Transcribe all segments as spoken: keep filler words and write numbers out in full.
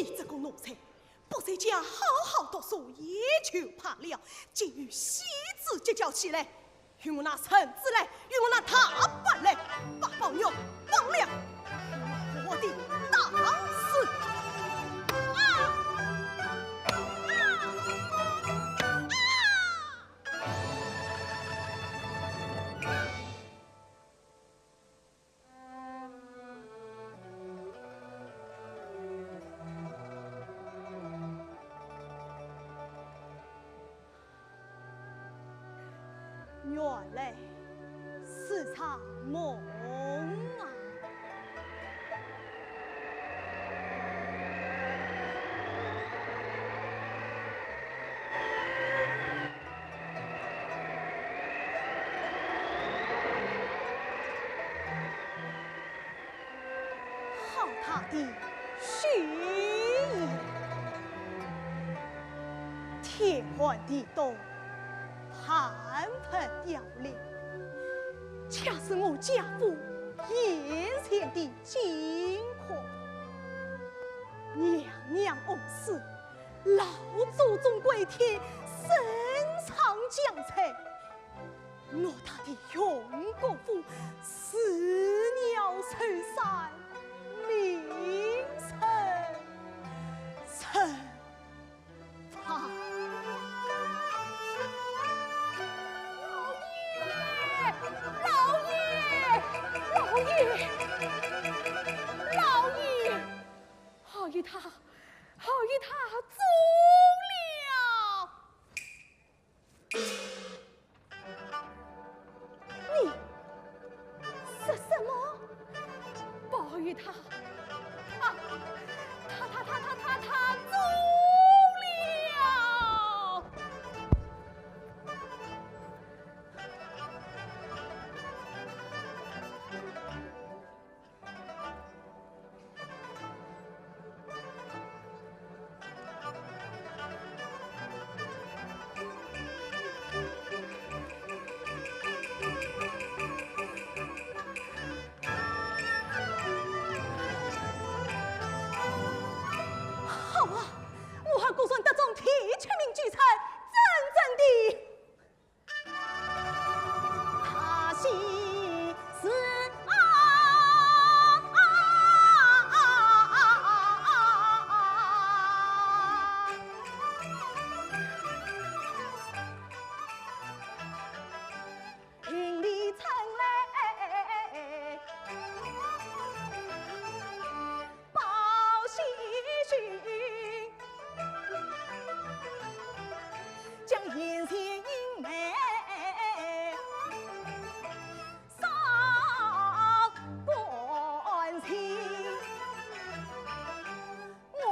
你这个奴才，不在家好好读书也就罢了，竟与戏子结交起来。与我拿绳子来，与我拿大板来，把宝玉绑了，活活地打死！啊！啊！啊！ 原来是场梦啊！ 好大的虚言！天寒地冻，寒盆吊泪，恰是我贾府眼前的金光。娘娘翁死，老祖宗归天，圣上降罪， 偌大的荣国府，似鸟兽散，名存实亡。老爷，老爷，老爷，老爷，好一塌，好一塌，糟了！ 你说什么？宝玉他，啊，他他他他他他走了。 好啊，武二果然得中提取名举才，真正的 他喜事啊！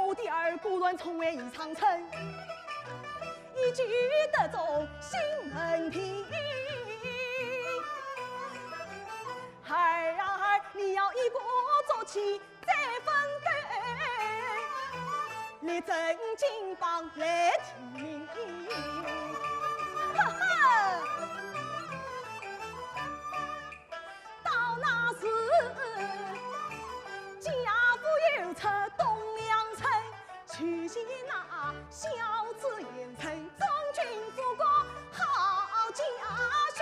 我的儿果然聪慧已上乘，一举得中新门庭。孩儿，你要一鼓作气再奋斗，力争金榜来提名。哈哈！ 到那时，贾府又出东阳城，去见那孝子贤臣，中军副官好家训，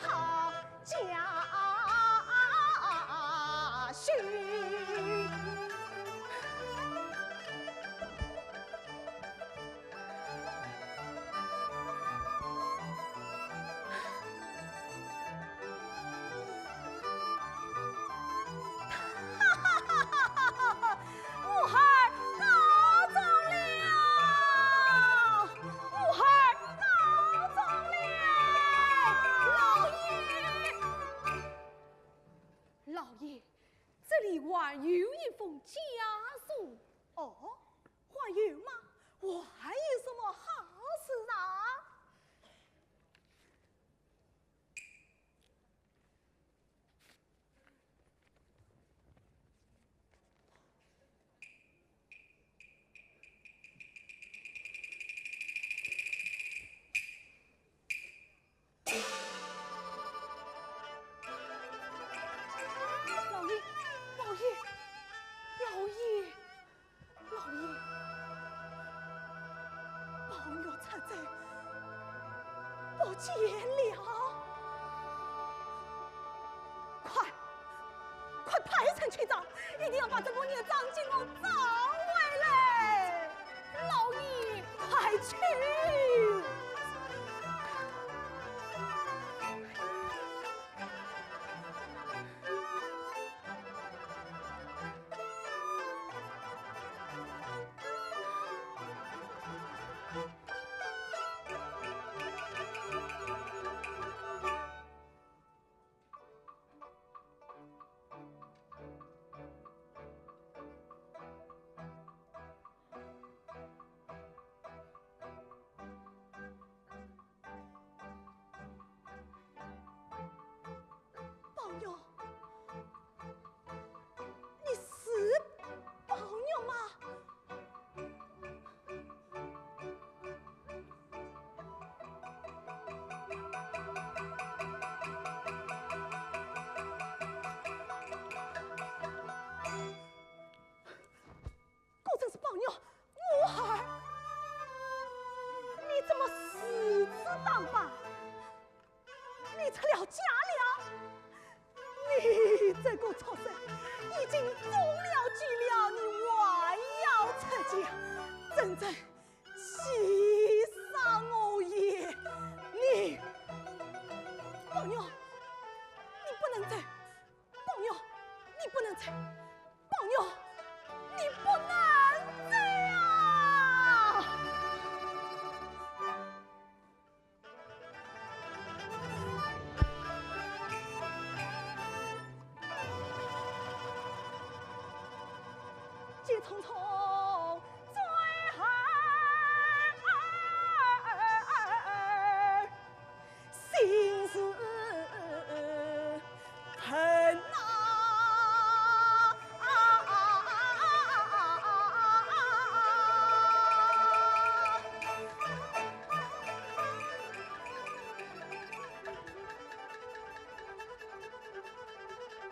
好家训。 武二高中了！武二高中了！老爷！老爷，这里还有一封家书。哦，还有吗？还有什么好事啊？见了。快，快派人去找，一定要把这个孽障给我找回来。老爷，快去！宝玉，你是宝玉吗？果真是宝玉，我儿，你怎么如此打扮？ 你出了家了？你这个畜生，已经中了计了，你还要出家，真正气煞我也！你，宝玉，你不能走，宝玉，你不能走，宝玉，你不能走啊！ 急匆匆追儿，心事 恨啊！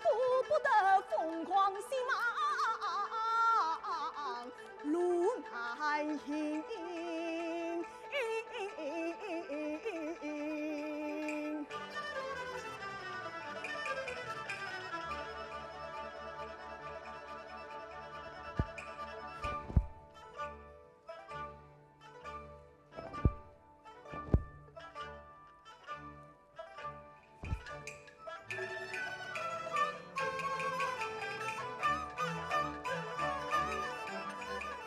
顾不得凤冠雪满路难行。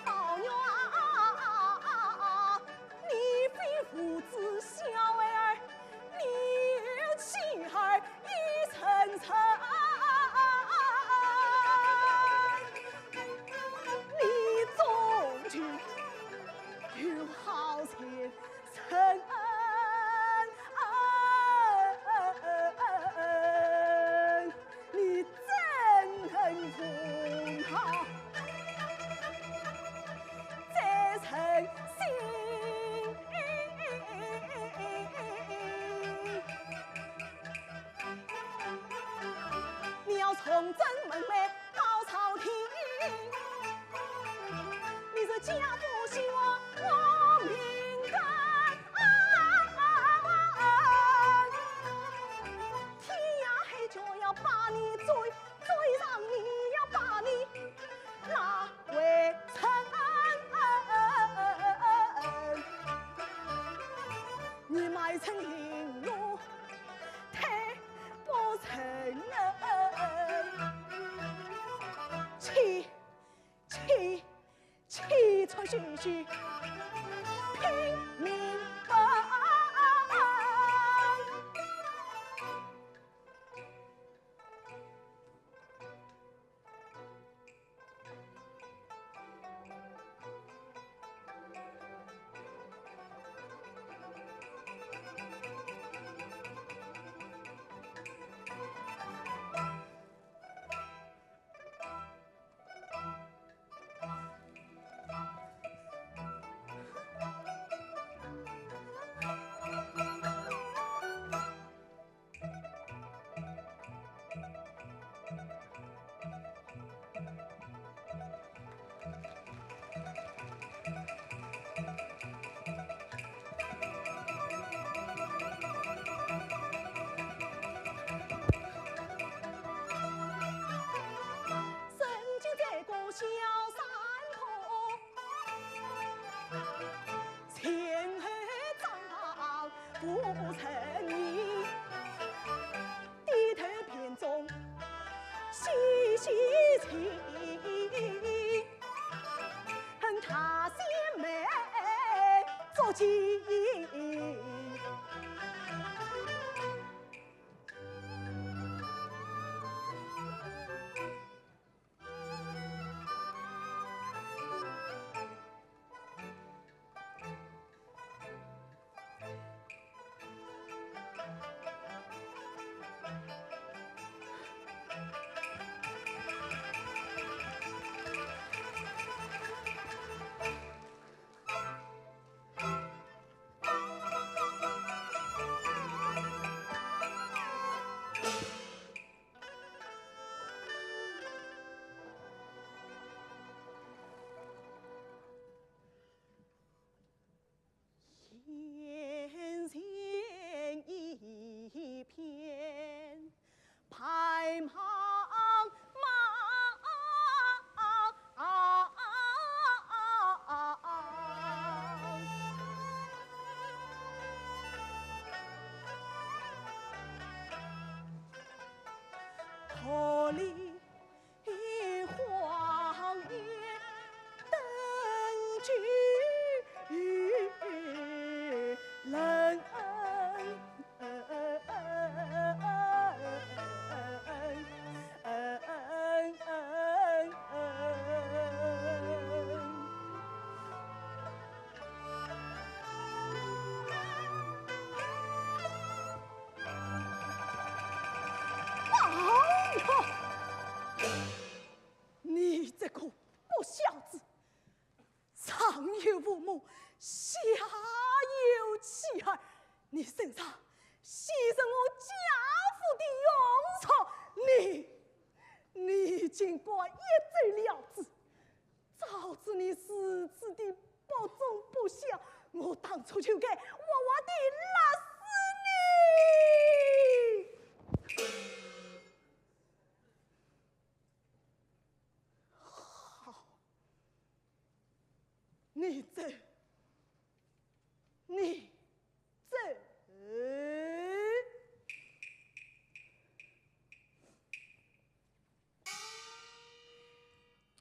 宝玉啊，你非父子小儿，你有妻儿已成人，你终究有好前 程。你怎能不好再成心？你要重整门楣 告朝廷，你是家父，是我，我命根。天涯海角要把你追，追上你要把你拉回城。你卖身行路 太不成人。气，气，气喘吁吁拼命奔。前后张望无人影，低头片中细细情，他乡美足迹。眼前一片白茫茫。桃李荒野登巨人。 王后，你这个不孝子，上有父母，下有妻儿，你身上系着我家父的冤仇，你，你竟敢一走了之。 早知你如此的不忠不孝，我当初就该活活地勒死你。好，你走，你走。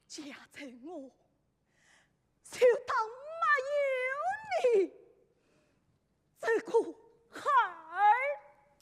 假如我就当没有你这个儿子。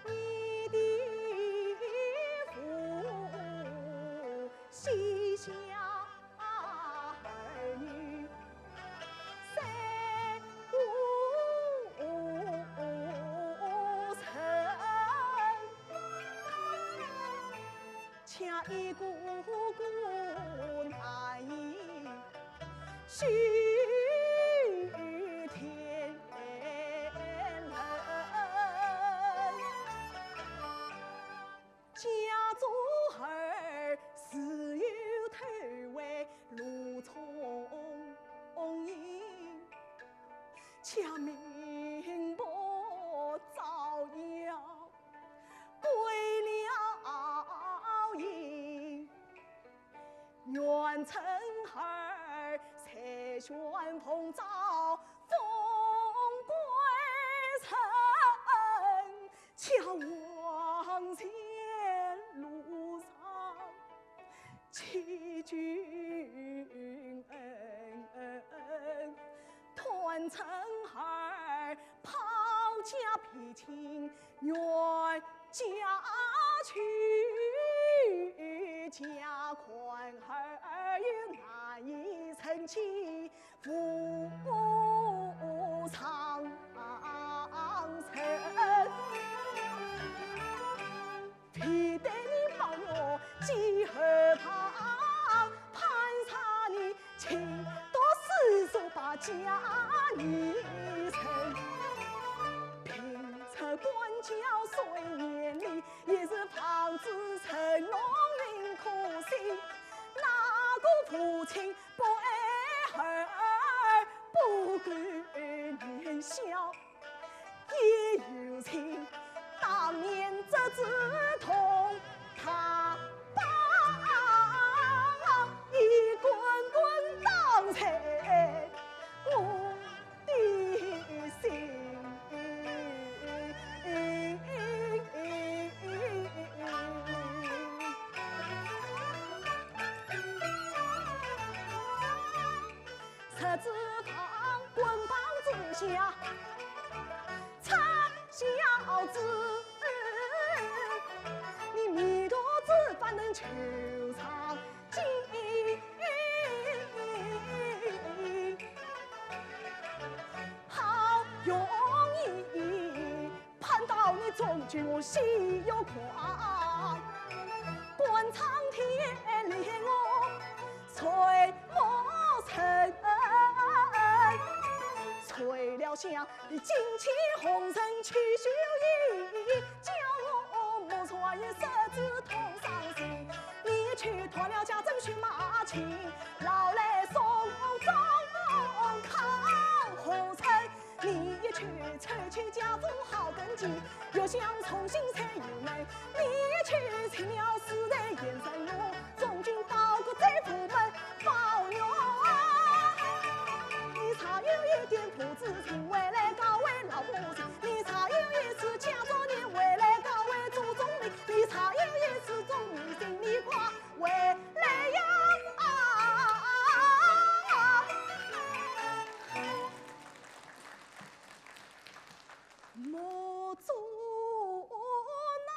你的父膝下儿女，谁无情？ 恰一个个难以许天人。家中儿自有头为路聪明，家命不照耀。 归了营，愿称儿才选奉诏封归臣，且往前路上祈君恩。家款儿又难以成器，无常成。非得你把我几何旁，攀上你情多思所把家你生。平日管教虽严厉， 也是防子承侬宁可信，哪个父亲不爱儿，不顾年孝，也有情，当年折子痛，他把一棍棍打在我 的心。十指放棍棒之下，插小子，你迷途子反能求上 好容易盼到你，终究我心又狂。观苍天怜我垂暮人，垂了香，你金气红尘去修行，叫我莫说也十指痛伤心。 你去断了家珍血马亲，老来送终靠后人。你一去，拆去家中好根基，又想重新再入门。你一去，成了世代言人路，从今到过再无门。宝玉啊，你若有一点父子情，回来告慰老母亲。你若有一丝家族念，回来告慰祖宗名。你若有一丝忠义心，你快 回来呀！目中那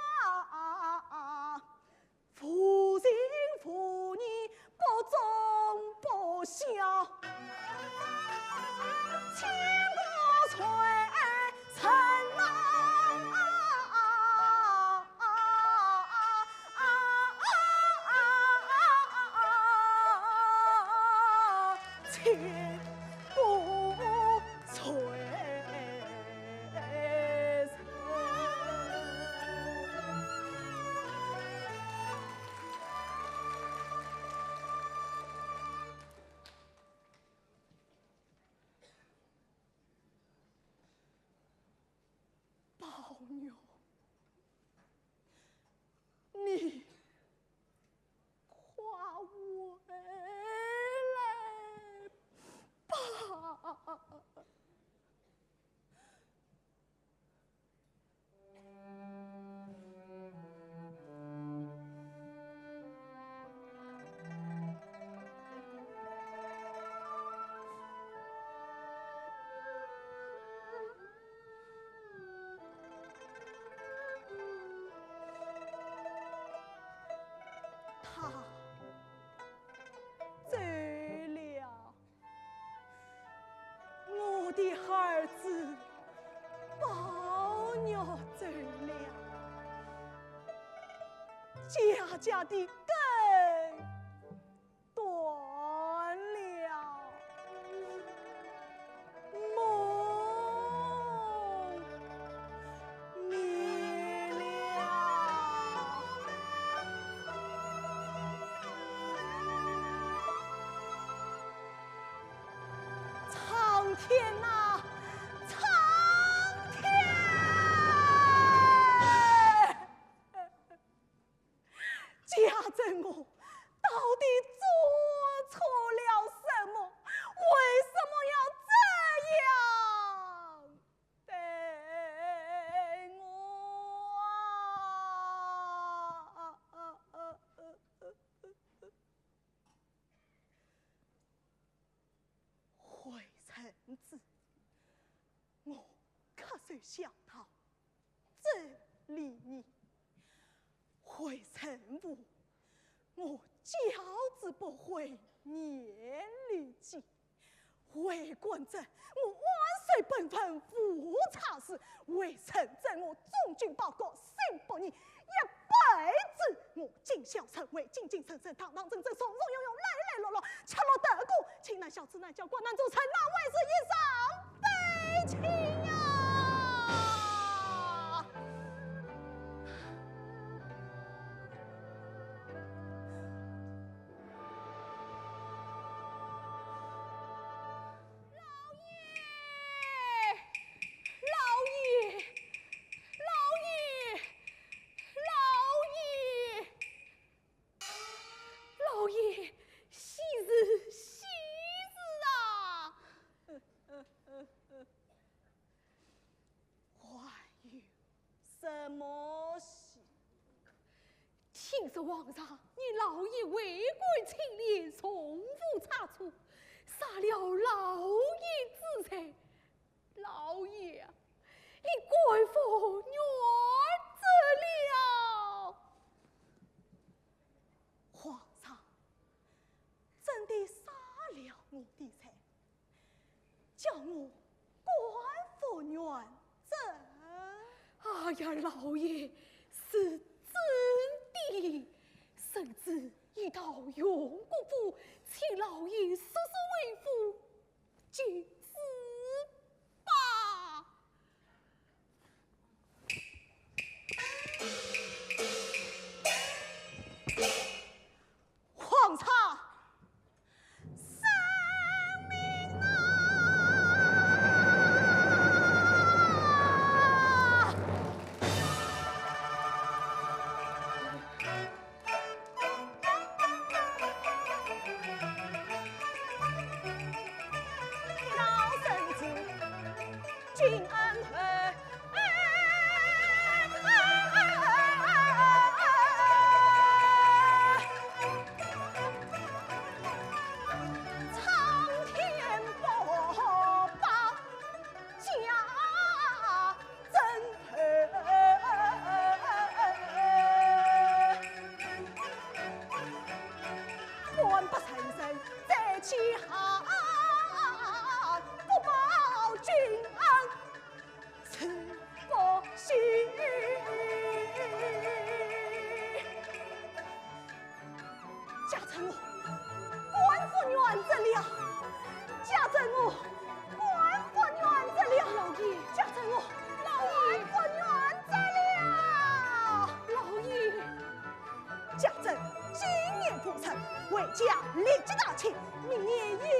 父情父义不忠不孝，千古罪人啊！千古罪人。宝玉，你快回来吧。 他走了。 我的儿子宝玉走了，家家的根断了，梦 灭了。苍天啊，苍天！ 家珍，我到底做错了什么？为什么要这样对我啊？回城之，我可曾想到 这里呢？回城无，我教子不会，严律己。为官者，我按守本分，无差池。为臣者，我忠君报国，信百年，一辈子我尽孝顺，为君君臣臣，堂堂正正，从从容容，利利落落，出落得过，卿难小，子难小，官难做，臣难为，是一生悲戚呀！ 老爷，老爷，老爷，老爷，老爷，喜事，喜事啊！还有什么喜？ 听说皇上你老爷为官清廉，从无差错，杀了老爷之罪，老爷啊，你官复原职了。皇上，朕的杀了我的罪， 叫我官复原职。哎呀，老爷，是真的，圣旨已到荣国府，请老爷速速回府就是吧。 皇上圣明啊！老圣旨，请安。 苍天不保家珍贵，官不成人在其下，不报君恩 是不行。家珍我官复原职了，家珍我官复原职了，老爷，家珍我老爷官复原职了，老爷。 家珍今年复出，为家立即大庆，明年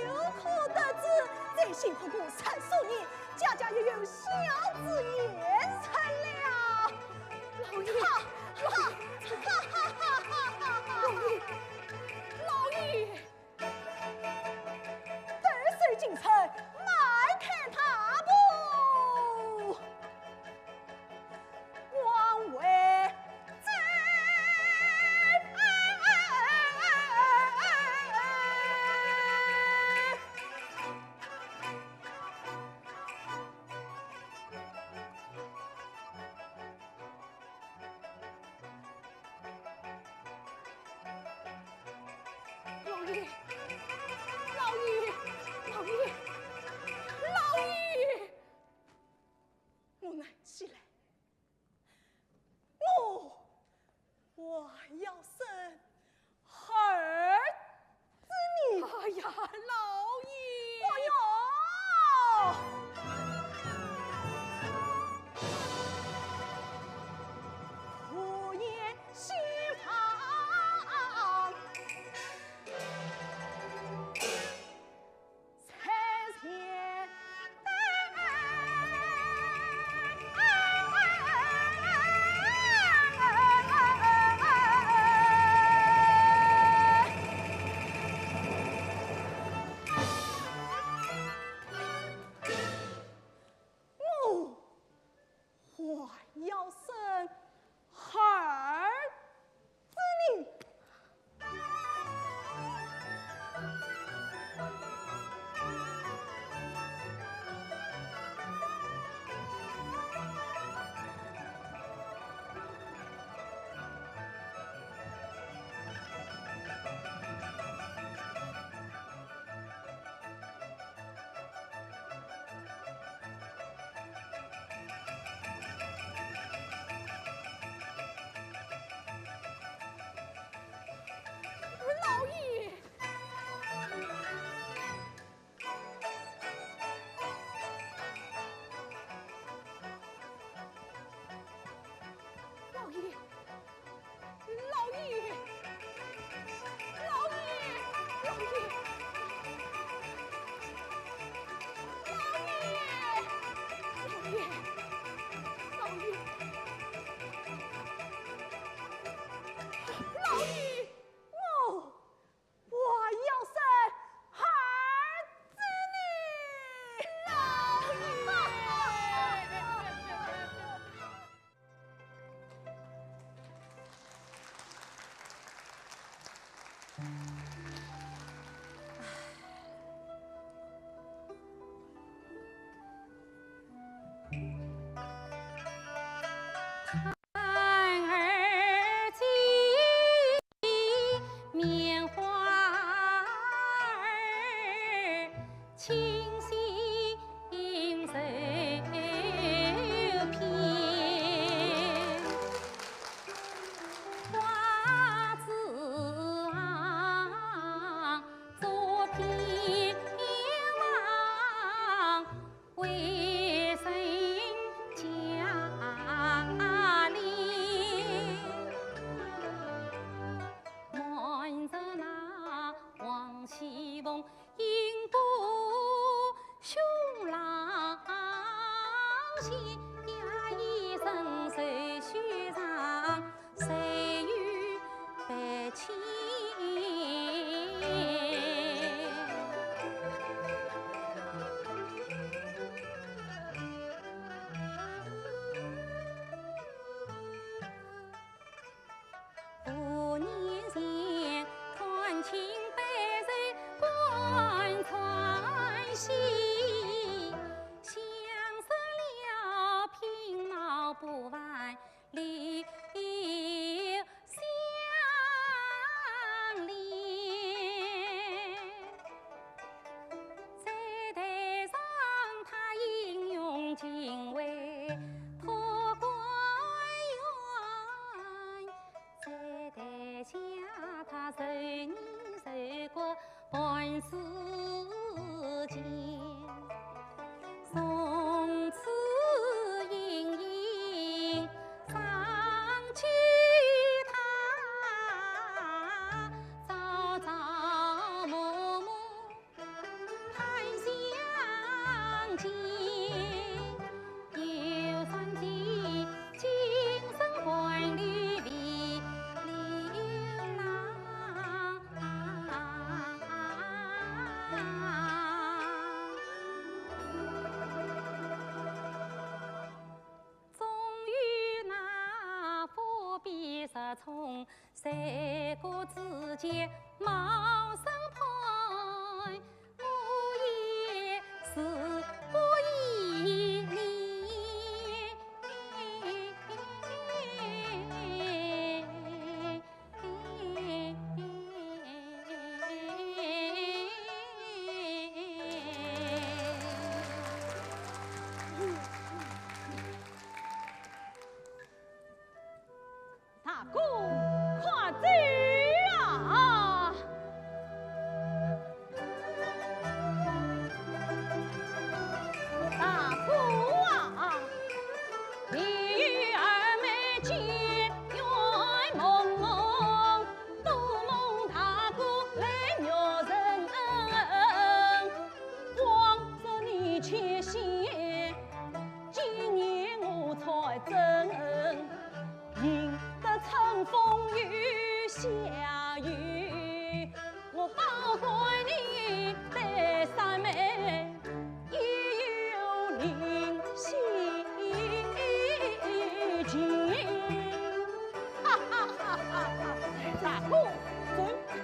又可得子，再辛苦个十数年，家家又有孝子贤孙了。老爷，哈哈哈哈哈哈！老爷，老爷。 得手进城，迈开大步往回走。盼儿姐，棉花儿，清新手编。花枝啊，作品望 为人家里，望着那王熙凤，英不雄郎，写呀一生手续上。 谁与白起？五年前，穿青白衫观川西，想着了平闹不还 刘香莲。在台上她英勇尽为托官员，在台下她受难受苦 半世间，从此隐隐想起她，朝朝暮暮盼相见。 又想起今生还酹微流浪。终于那伏笔失聪， 谁可知间冒生盼，我也是不依你。大哥，快走啊！大哥啊！你与二妹结冤蒙蒙，多蒙大哥来饶人。枉作你缺心，今夜我才真 幸得春风又下雨，我好怪你对三妹也有怜惜情。哈哈哈哈哈！大哥，走，走，走，走。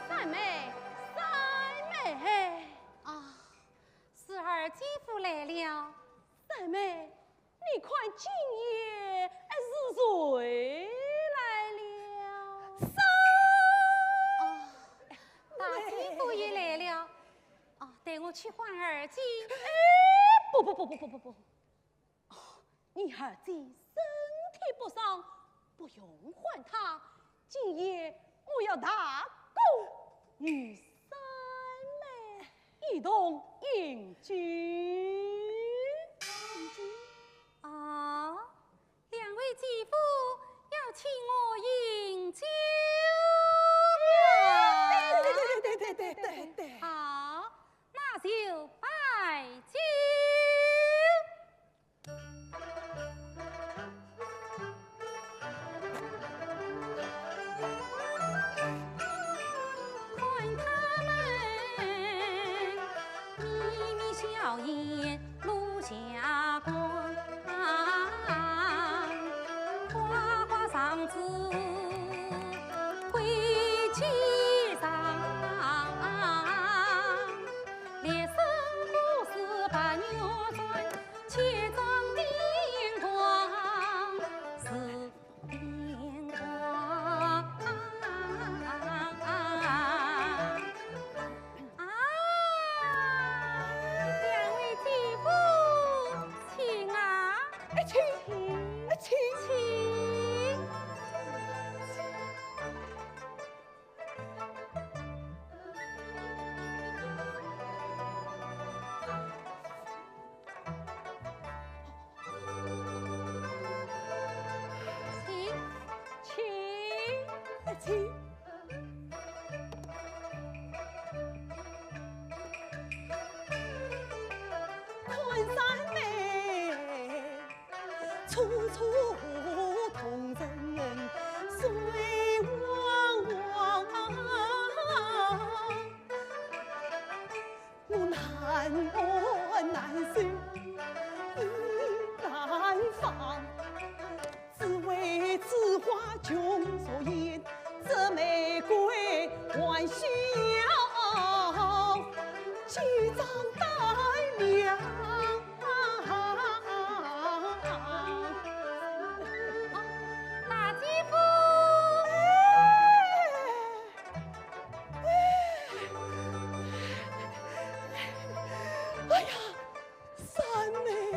三妹，三妹。啊， 是二姐夫来了。三妹，你看今夜，哎，是谁来了？三妹。哦，大姐夫也来了。哦，待我去唤二姐。哎，不不不不不不不。 哦，你二姐身体不爽，不用唤她。今夜我要大哥与三妹一同饮酒。饮酒？啊，两位姐夫要请我饮酒呀？对对对对对对对对。好，那就摆酒。 看他们咪咪笑言，啊，两位姐夫，请啊。哎，请，哎，请。请。请，请，请。看三妹，楚楚动人水汪汪。 我难安难受意难放，只为此花琼妝嫣，这玫瑰还需要几张带量。大姐夫。 哎呀，三妹啊！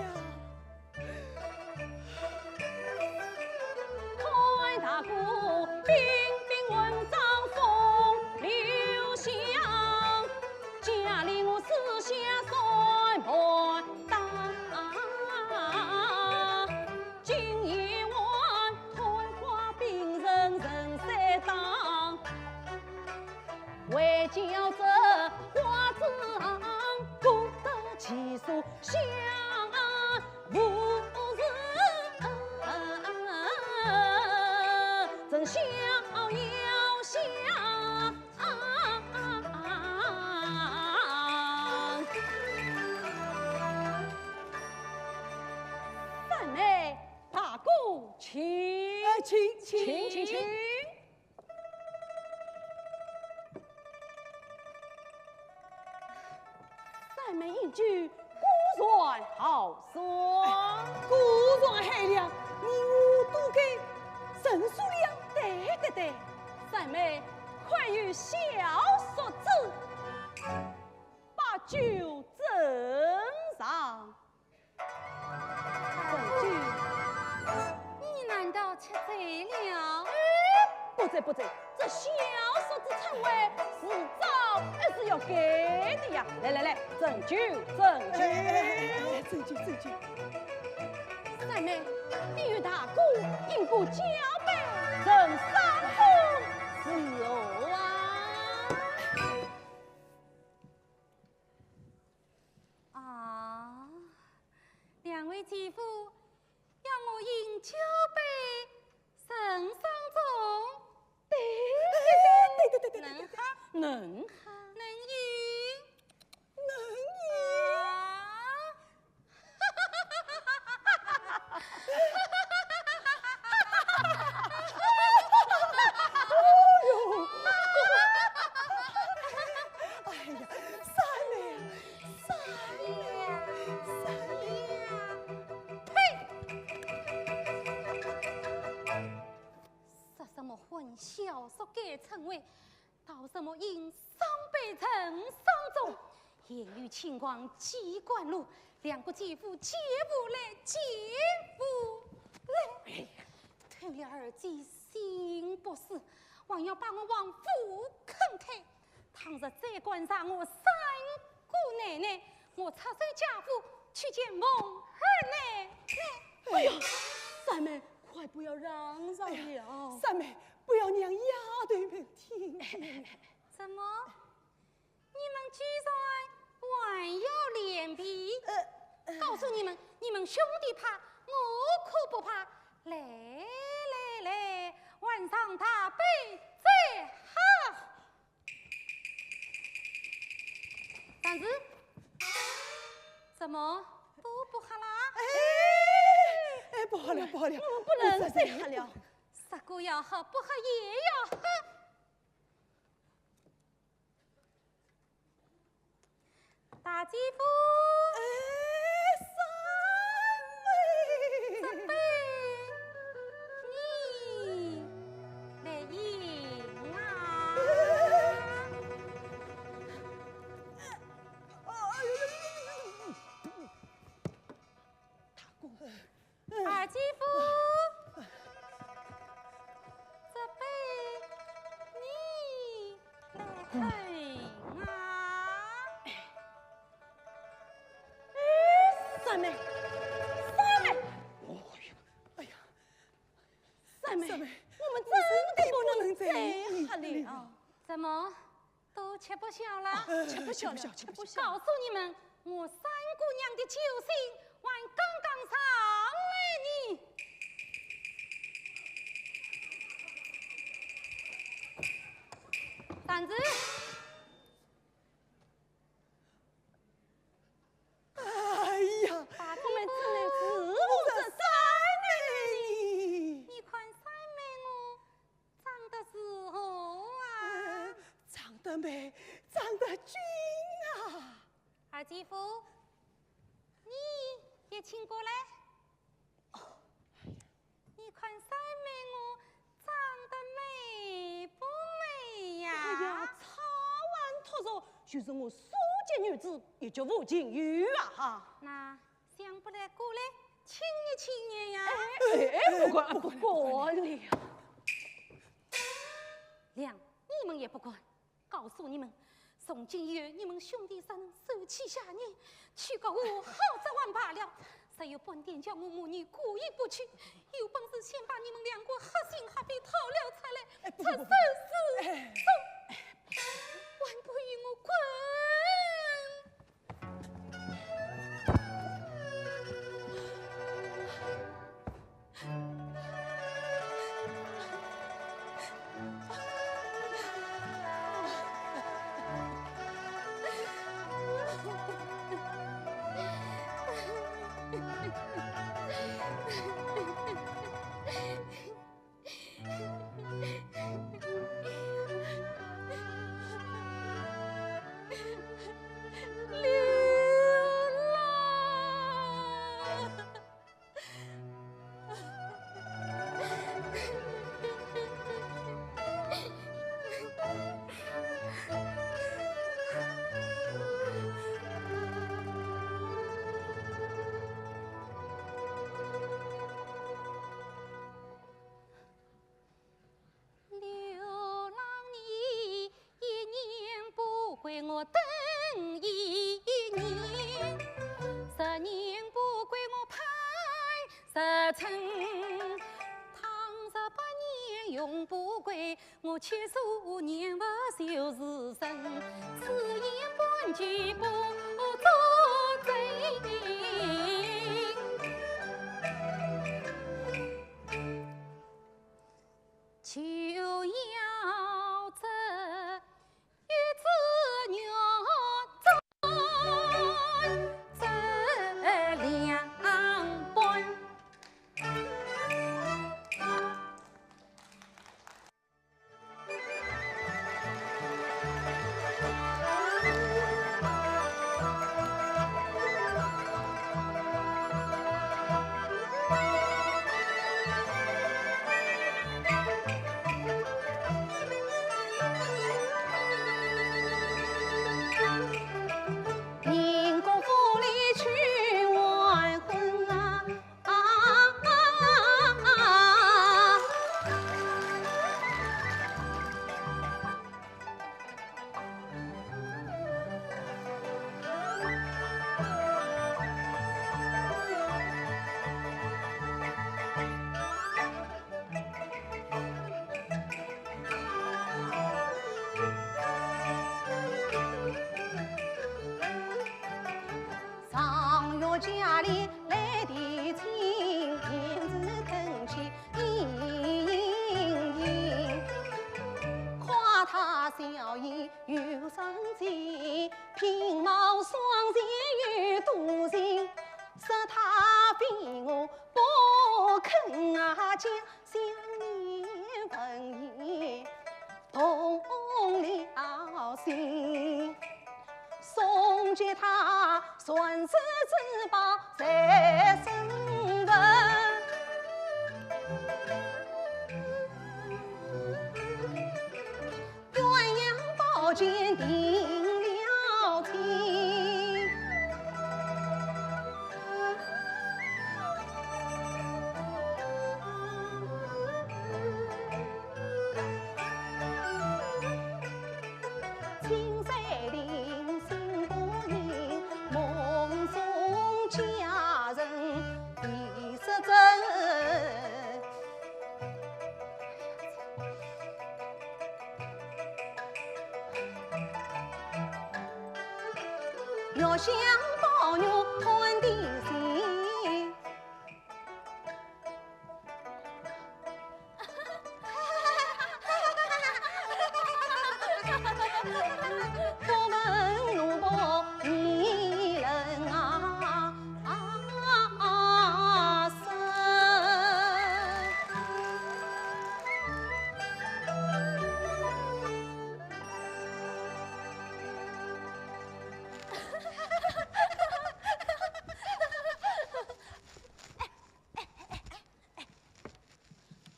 三妹，大哥请。哎，请，请。请，请，请。 三妹一句，果然好说。哎，果然海量，你我都该认输了。对，对，对，三妹，快与小叔子把酒斟上。 大姐，你难道吃醉了？哎，不醉，不醉，这小叔子称谓是早还是要改的呀。来，来，来，斟酒，斟酒。哎，哎，哎，哎，斟酒，斟酒。三妹，你与大哥饮过交杯，成双成对啊。 啊，两位姐夫要我饮交杯，成双成对？对，对，对，对，对，对，对，对。能喝？能喝。能饮？能饮。啊。哎呦。哎呀，三妹啊， 三妹，三妹呀！呸！说什么混小叔改称谓，道什么饮双杯成双成对，言语轻狂几管路，两个姐夫借步来，借步来。哎呀，偷了二姐心不死，还要把我往府坑推。 倘若再敢惹我三姑奶奶，我出手贾府去见凤二奶奶。哎呀，三妹，快不要嚷嚷了。哎呀，三妹，不要让丫头们听见。怎么？你们居然还要脸皮？呃，呃。告诉你们，你们兄弟怕，我可不怕。来，来，来，碗上大杯，再喝。 但是，怎么都不喝啦？哎，哎，不喝了，不喝了。我们不能再喝了。三妹，得过要好，不好也要好。大姐夫，哎，三妹。这杯你来饮啊。哎呦，大哥。 二姐夫，这杯你来碰啊。哎，三妹，三妹，哦哟，哎呀，三妹，三妹，我们真的不能再喝了。怎么？ 都吃不消了？啊，吃不消了，吃不消，吃不消。告诉你们，我三姑娘的酒兴还刚刚上来呢。站住！哎呀，我们真的是无人三妹呢。你看三妹我 长得如何啊？呃，长得美，长得俊啊。二姐夫，你也请过来。哦，哎呀。你看三妹我长得美不美呀？哎呀，超凡脱俗，就是我苏州女子也绝无仅有啊哈。那 想不来过来亲热亲热呀。哎，哎，不管，不管，不管了。娘，你们也不管，告诉你们，从今以后你们兄弟三人手起侠念，娶个我好则还罢了，若有半点叫我母女过意不去，有本事先把你们两个黑心黑肺讨了出来，哎，不，不，不，不。出手示众，哎，还不与我滚！ 刘郎。刘郎你一年不归，我等一年，十年不归，我盼十春，倘若百年永不归，我七十五年不休时辰，此言半句不作准。 就要这一只玉簪，这两半。 上月家里来的亲，言辞恳切殷殷。夸她笑靥有双全，品貌双全有多情，说她非我不可啊，将相依。传世珍宝在身份，鸳鸯宝剑定了情。 青山林，心不宁，梦中佳人第十针。月香宝玉看定情。 不问奴仆你人啊，啊，生。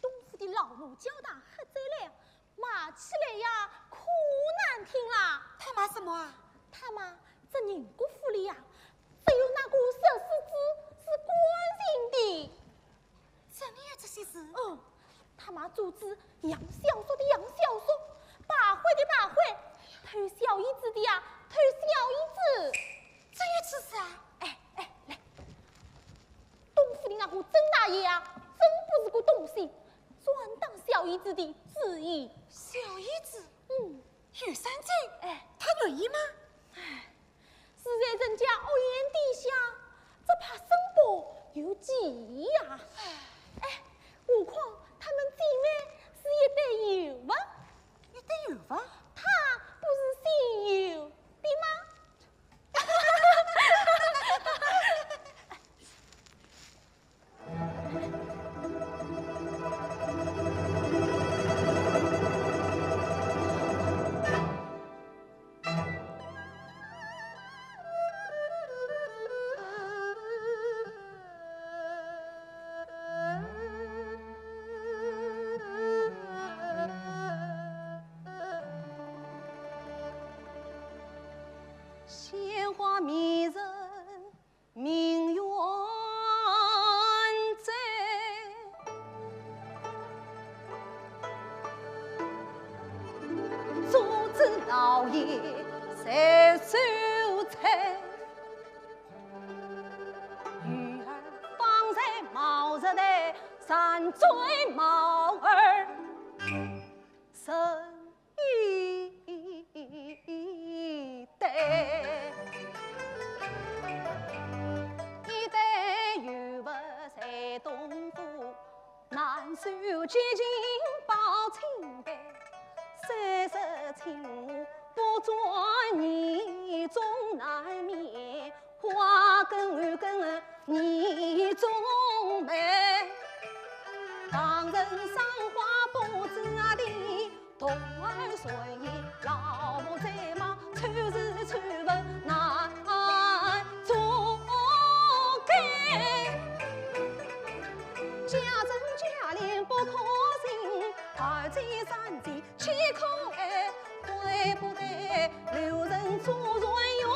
东府的老奴叫他喝醉了，骂起来呀，可难听啦。他骂什么啊？他骂这宁国府里呀，只有那个石狮子是干净的。真的有这些事？嗯，他骂珠子养小说的养小说，败坏的败坏，偷小姨子的呀，偷小姨子。真有此事啊？哎，哎，来， 东府的那个曾大爷啊，真不是个东西，专当小姨子的主意。小姨子？嗯。有三姐？哎。他愿意吗？哎，是在人家屋檐底下，只怕生怕有忌呀。哎，何况他们姐妹是一对游佛。一对游佛？他不是姓游的吗？ 鲜花迷人明月醉，竹子摇叶随愁醉。鱼儿方在毛泽东，山醉猫儿。 成一对，一对游佛在东府，南手接近抱清白，三十青花不转，意中难眠。 花更又更意中美，旁人赏花不知地，童儿顺意，老母在望，丑时丑闻难遮盖。佳人佳脸不可信，二姐三姐 岂可爱？对不对？留人祖传鸳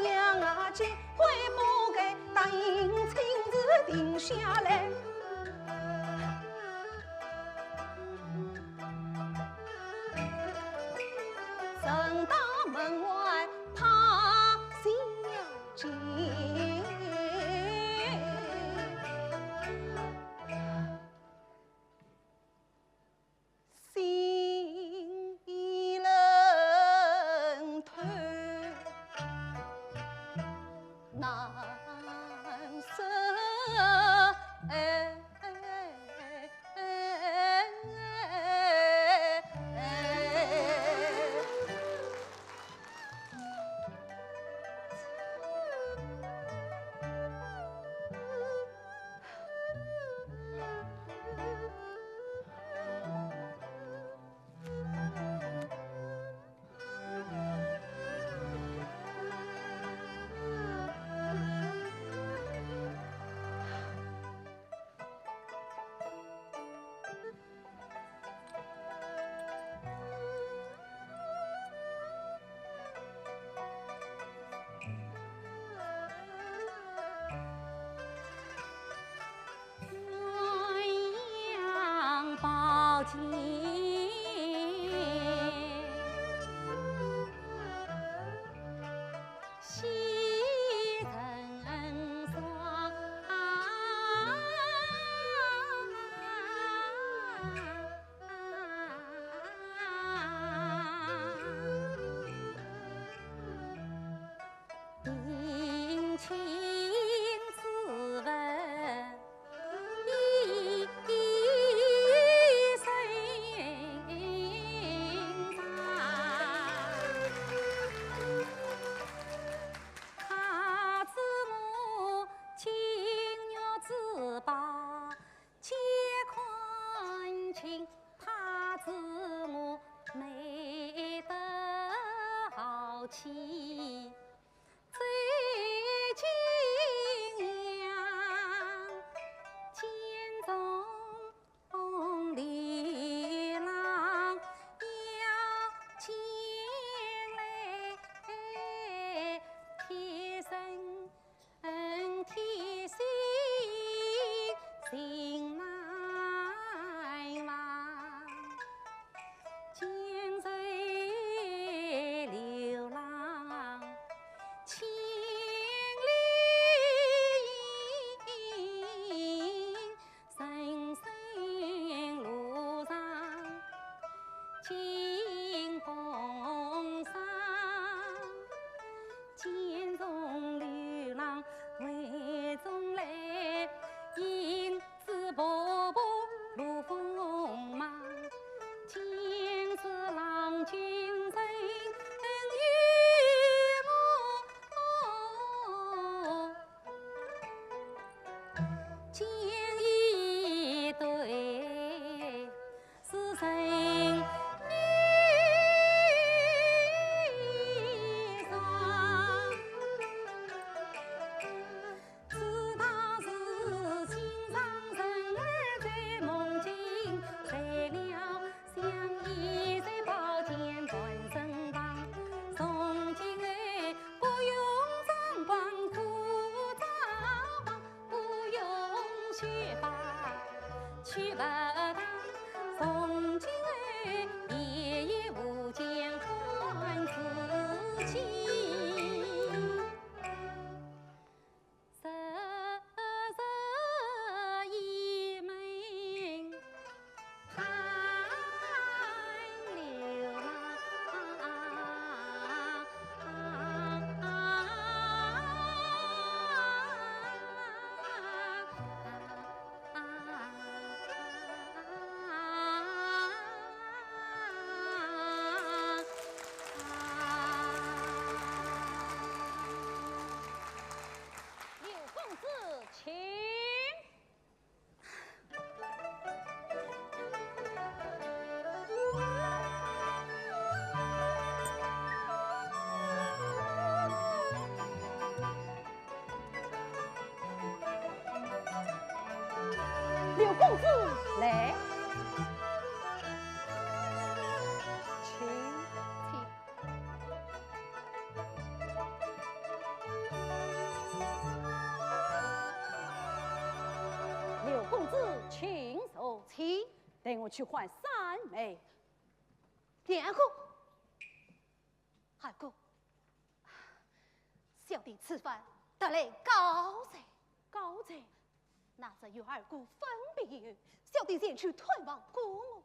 鸯啊，结，对不对？答应亲自定下来。人到门外怕相见。 心已冷透，难舍。去报答，从今后夜夜无间欢自己。十日一门寒流啊。 刘公子，请。 刘公子，来。请。请。刘公子，请坐。请。待我去唤三妹。 两个。二哥，小弟此番特来告罪。告罪？那日与二哥分别以后，小弟前去探望姑母，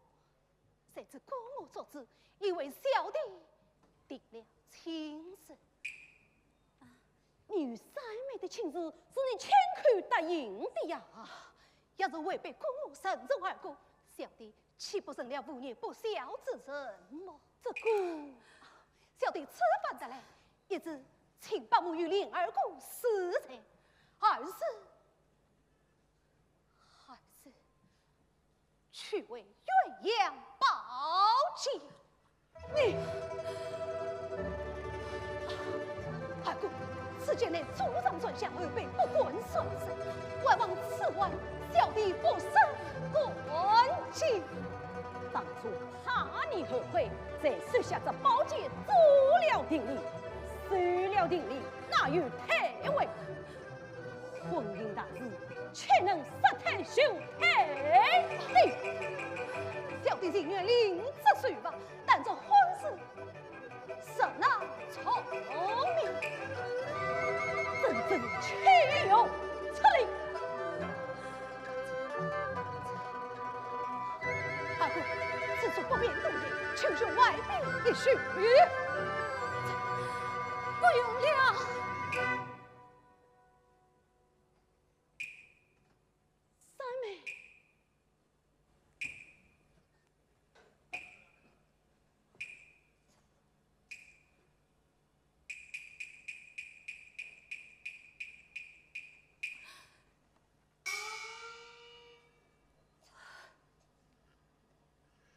谁知姑母作主，已为小弟定了亲事。啊，你与三妹的亲事是你亲口答应的呀？啊，要是违背姑母慎重二哥，小弟 岂不成了无言不孝之人么？这个，小弟此番得来，一是请伯母与琏二哥恕罪，二是，二是去为鸳鸯保驾。 你，二哥，此间乃祖上传下后辈不敢擅自，还望此番小弟不生干系。当初怕你后悔，才收下这宝剑，做了定礼，收了定礼，哪有退回？ 婚姻大事，岂能杀退休退？嘿，小弟情愿另择新妇，但这婚事实难成命。真正岂有此理！二哥，此处不便多言，请去外边一叙。不用了。 三妹。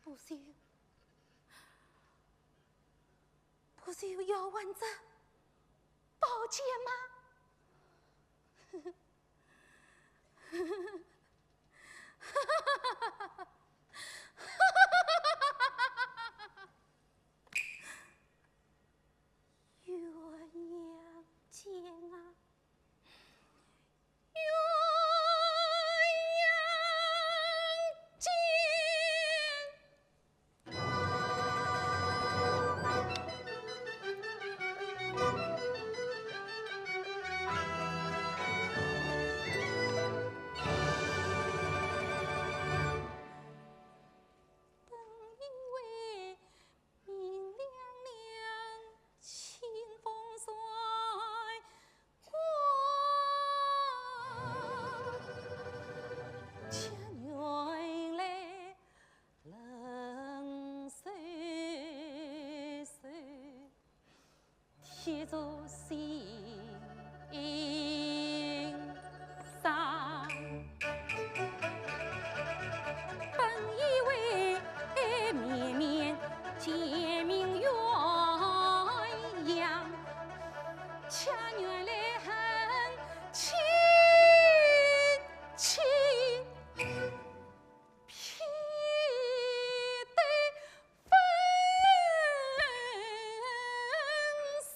不是，不是要还这 宝剑吗？鸳鸯剑啊， 鸳鸯剑。等一回 明亮亮，清风吹过，佳人来冷手手。 贴着心上。本以为绵绵见面鸳鸯，却原来恨亲亲。 披头分散。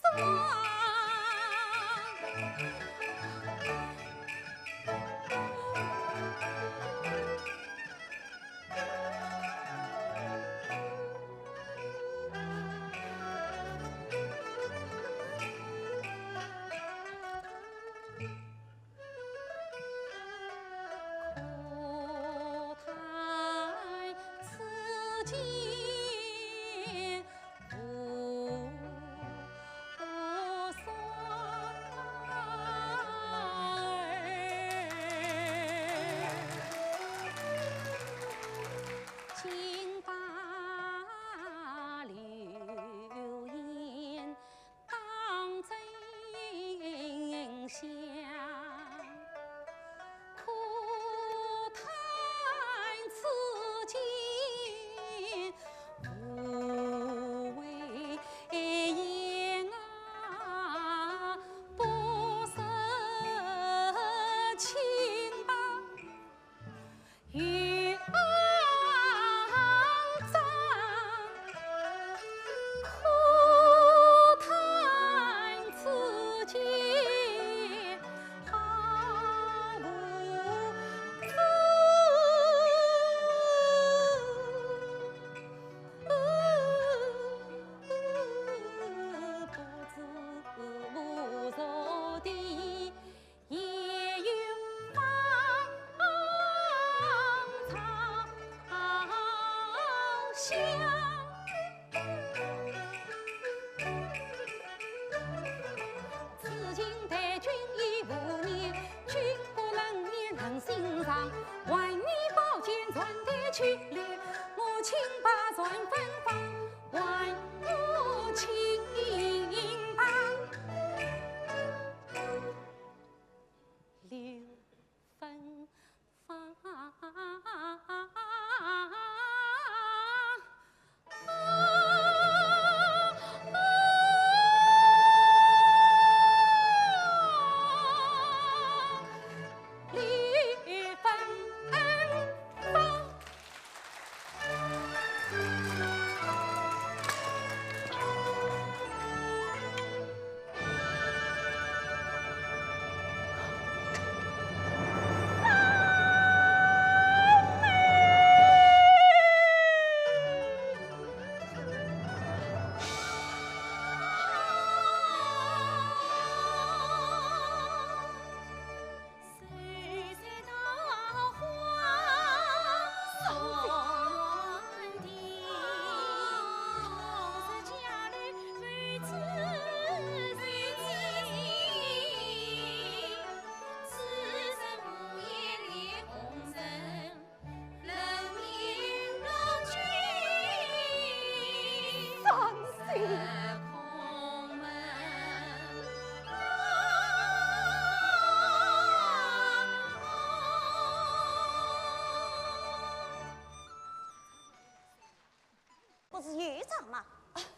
不是有一张吗？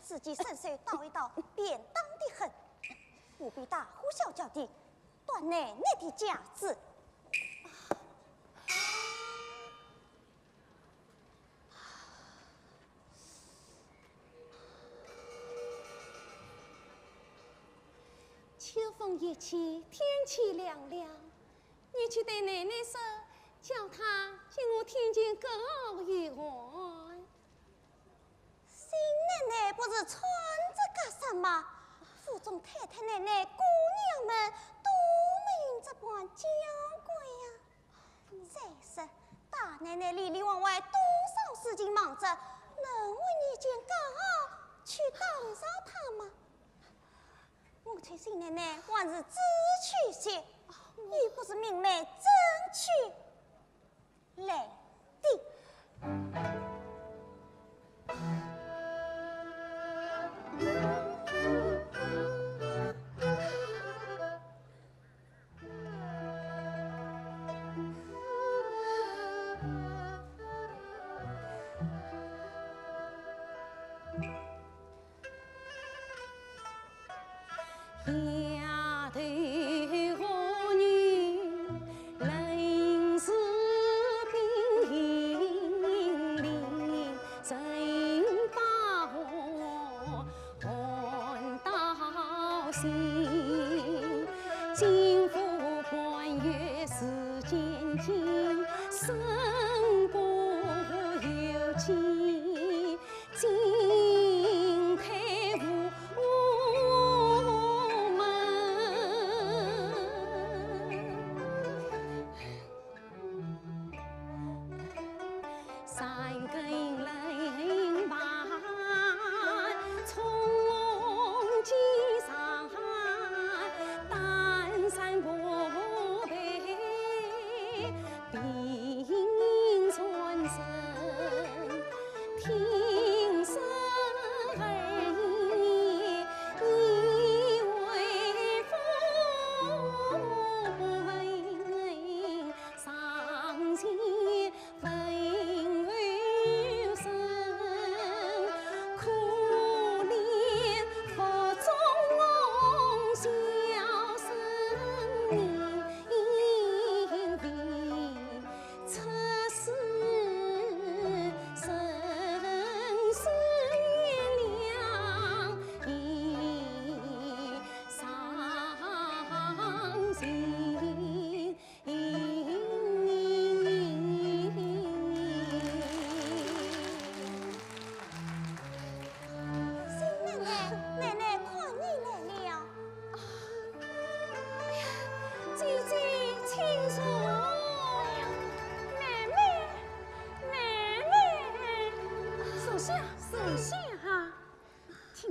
自己伸手倒一倒，便当得很。不必大呼小叫地，断奶奶的架子。 秋风一起，天气凉凉，你去对奶奶说，叫她替我添件高袄一换。新奶奶不是穿这个什么？府中太太奶奶、姑娘们都没有这般娇贵呀。再说，大奶奶里里外外多少事情忙着，能为你件高袄去打扰她吗？ 我劝新奶奶还是知趣些，又不是明媒正娶来的。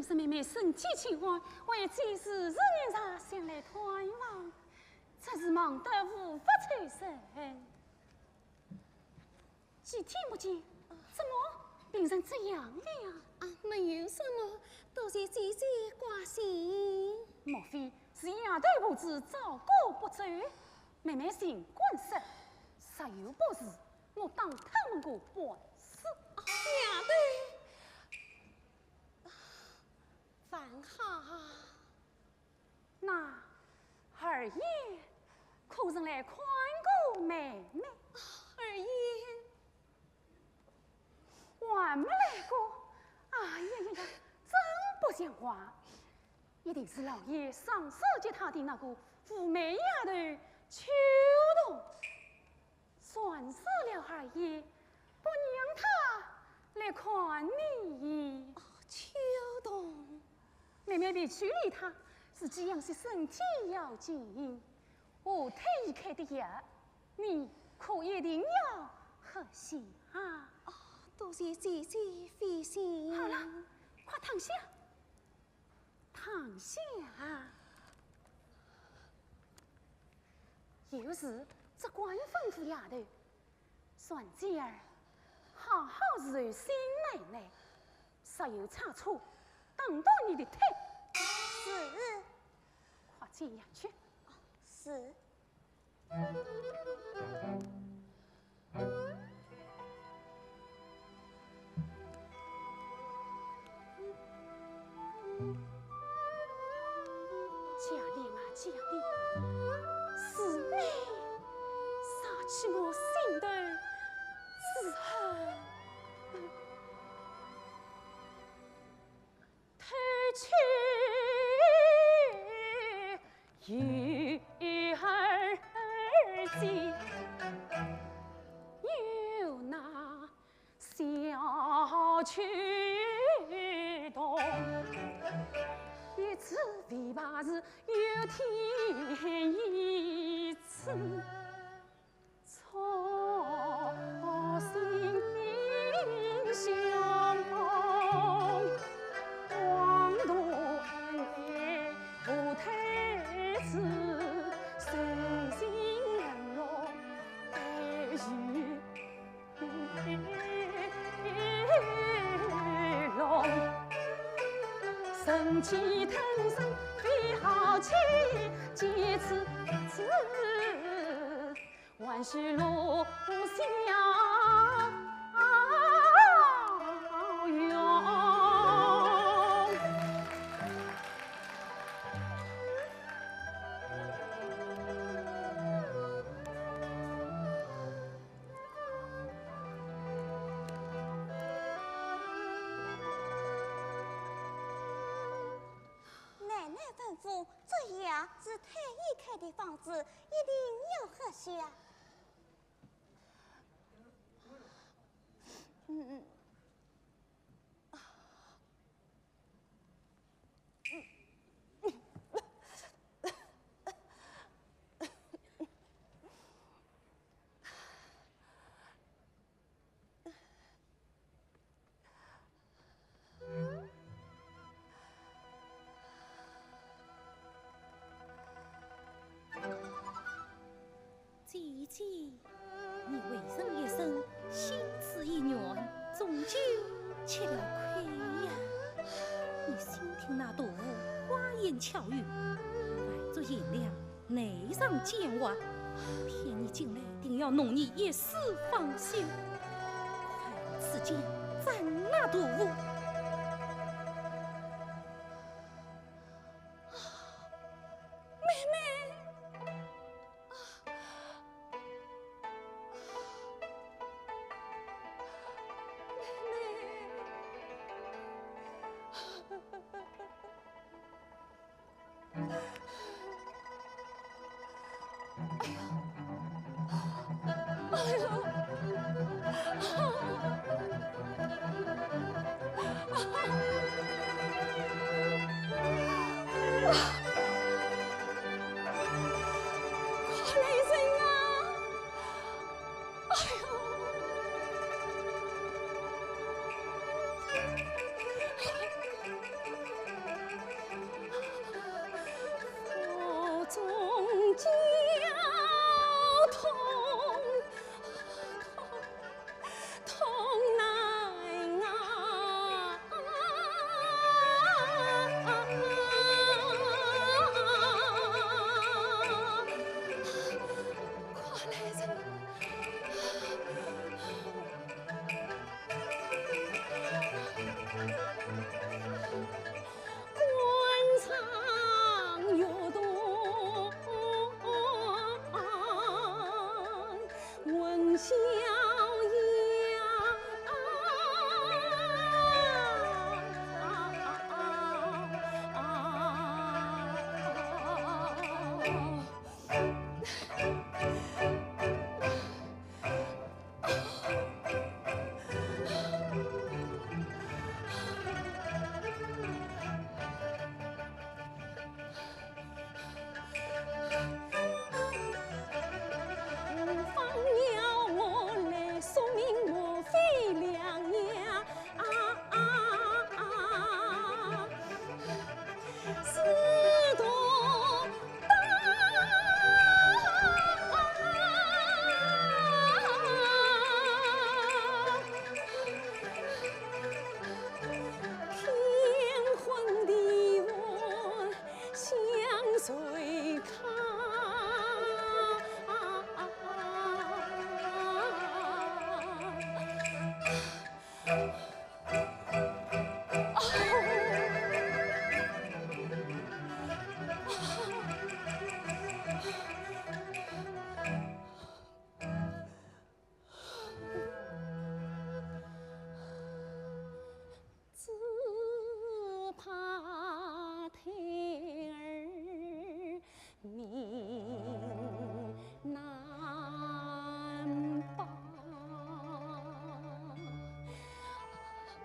是妹妹身体欠安，为姐时时日夜前来探望，真是忙得无法抽身。几天不见，怎么病成这样了呀？啊，没有什么，多谢姐姐挂心。莫非是丫头婆子照顾不周？妹妹尽管说，若有不是，我打她们个半死。啊，丫头，还好。 那二爷可曾来看过妹妹？二爷还没来过。哎呀呀呀，真不像话！一定是老爷上次给他的那个无眉丫头秋桐。 算是了二爷，不让他来看你。哦，秋桐。妹妹别去理他，自己养些身体要紧，我特意开的药，你可一定要喝下啊。哦，多谢姐姐费心。好了，快躺下。 躺下。有事只管吩咐丫头，船姐儿，好好伺候新奶奶，若有差错，打断你的腿。是。快进呀去。是。 嘉玲啊，嘉玲，是你杀起我心头之恨。 偷去鱼儿子，有那小秋桐，一次未怕是有天一次。 奶奶吩咐，这药是太医开的方子，一定要喝下。嗯。 姐姐，你为人一生，心志意愿，终究吃了亏呀。你新听那大户花言巧语，万族贤良， 难上奸猾，骗你进来，定要弄你一世芳心。快用此剑斩那大户！妹妹，妹妹。飞两呀，啊啊啊，似朵花。天昏地暗相随看。 只怕胎儿命难保。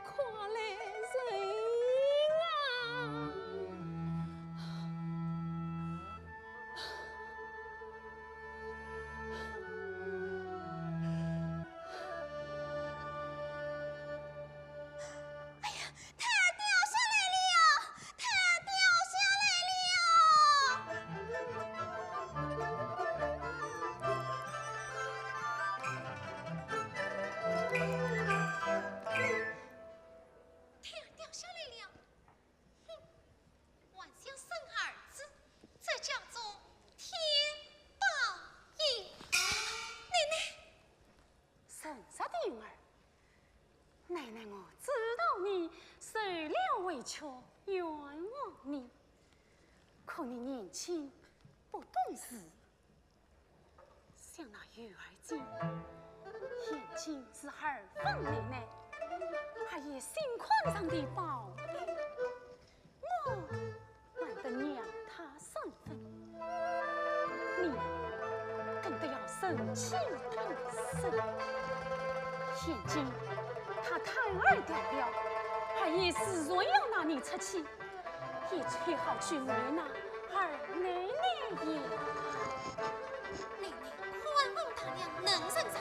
快来人啊！ 哎呀，胎儿掉下来了，胎儿掉下来了。胎儿掉下来了，哼，还想生儿子，这叫做天报应。奶奶， 人家的女儿，奶奶我知道你受了委屈，冤枉你。可你年轻不懂事，想那鱼儿精，眼睛是二分奶奶，还有心坎上的宝贝。 我还得让他生份，你更得要忍气吞声。现今他胎儿掉了，二爷自然要拿你出气，也只好去为难二奶奶也罢。奶奶，宽宏大量，能忍让，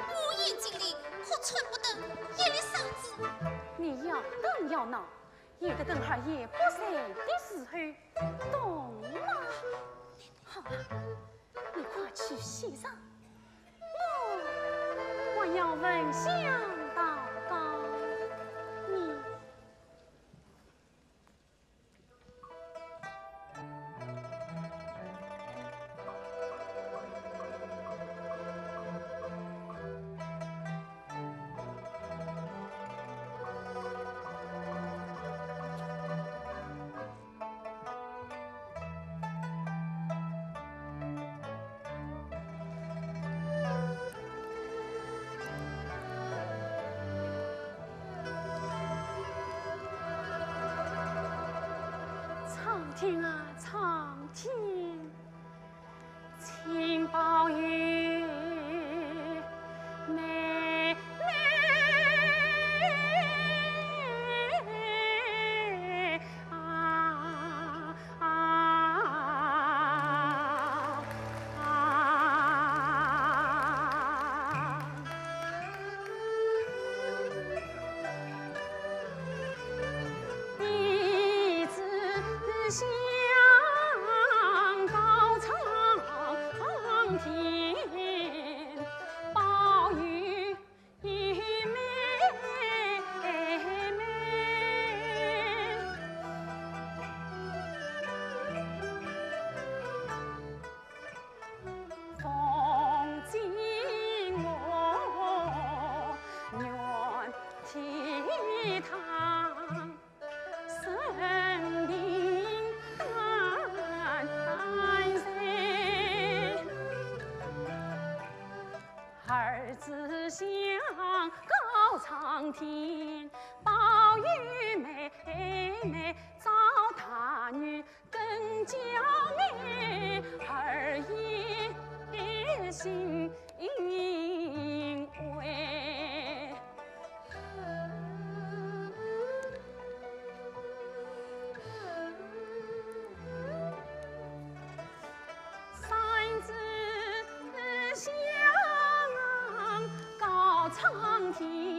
我眼睛里可出不得一粒沙子。你要打要闹， 也得等二爷不在的时候动吗？好了，你快去歇上，我还要焚香祷告呢。 苍天啊，苍天！ 请保佑妹妹啊，啊，啊，啊。 弟子向高苍天报与妹妹。 奉进我愿体堂，神灵担待。儿子向高苍天，保佑妹妹找大女 更加美，儿也欣慰。三子向高苍天，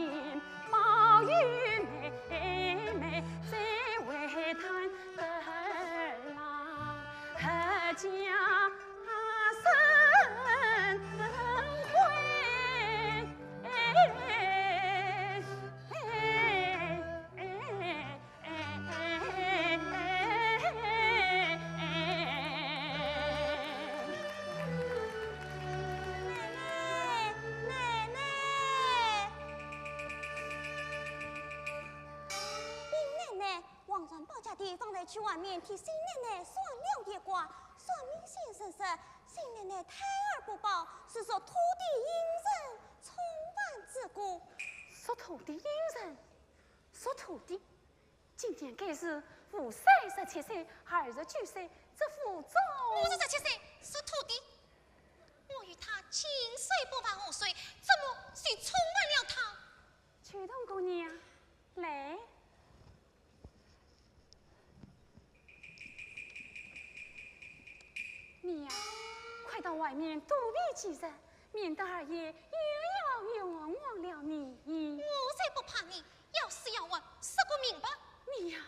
去外面替新奶奶算了一卦，算命先生说，新奶奶胎儿不保，是属土地阴盛，冲犯之故。属土地阴盛？属土地？今年该是父寿十七岁，儿十九岁，这府中……我是十七岁，属土地。我与他近水不犯河水，怎么就冲犯了他？秋桐姑娘，来。 你呀，快到外面躲避几日，免得二爷又要冤枉了你。我才不怕你，要死要活，说个明白。你呀，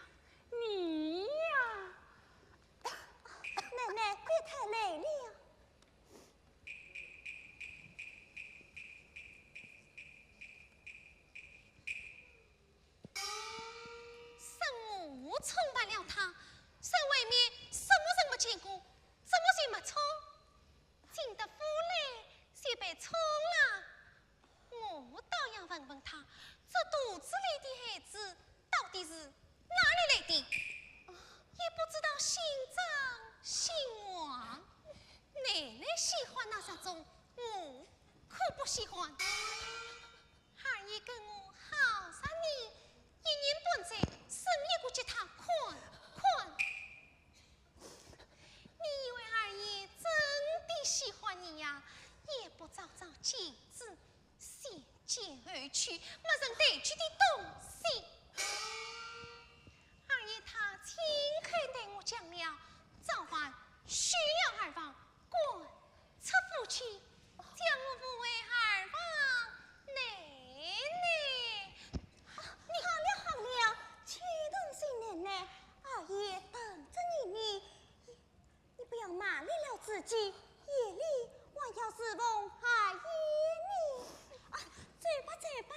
你呀。奶奶，别太累了。 是我冲犯了他，在外面什么人没见过，怎么就没冲？进得府来就被冲了。我倒要问问他，这肚子里的孩子到底是哪里来的？也不知道姓张姓王。奶奶喜欢那种，我可不喜欢。 二爷跟我好煞你，一年半载生一个给他看看。你以为二爷真的喜欢你呀？也不找找见子，先奸后娶，没人抬举的东西。二爷他亲口对我讲了，早晚休了二房， 官出府去，叫我不为二房奶奶。啊，好了好了，秋桐新奶奶，二爷等着你呢，你，你不要麻累了自己，夜里还要侍奉二爷呢。啊，走吧走吧。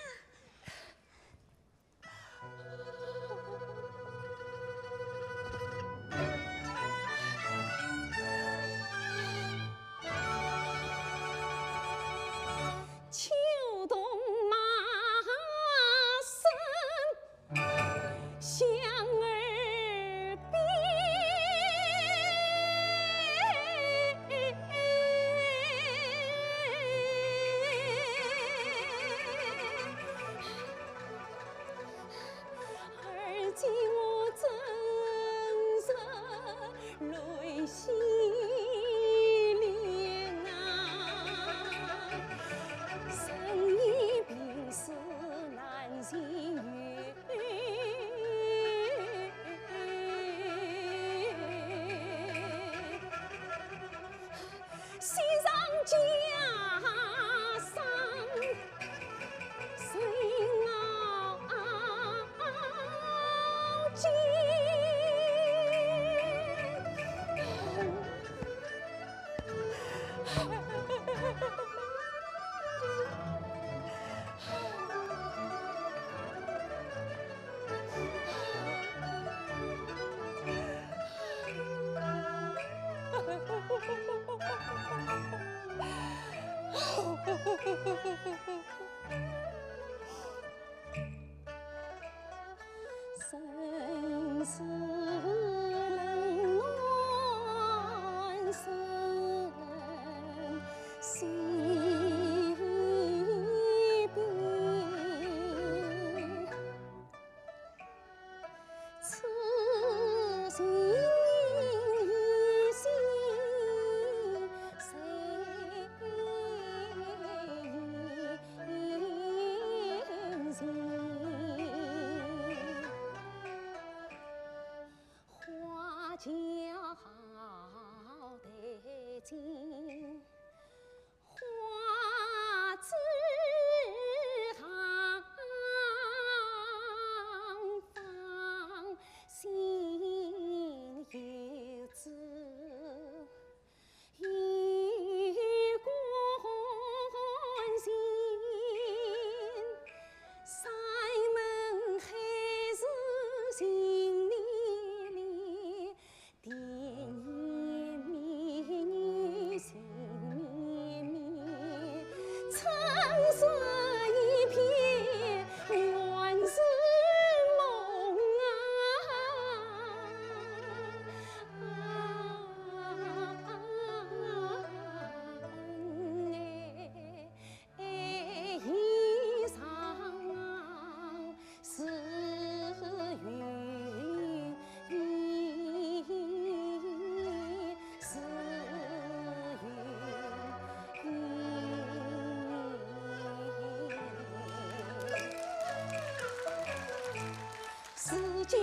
今日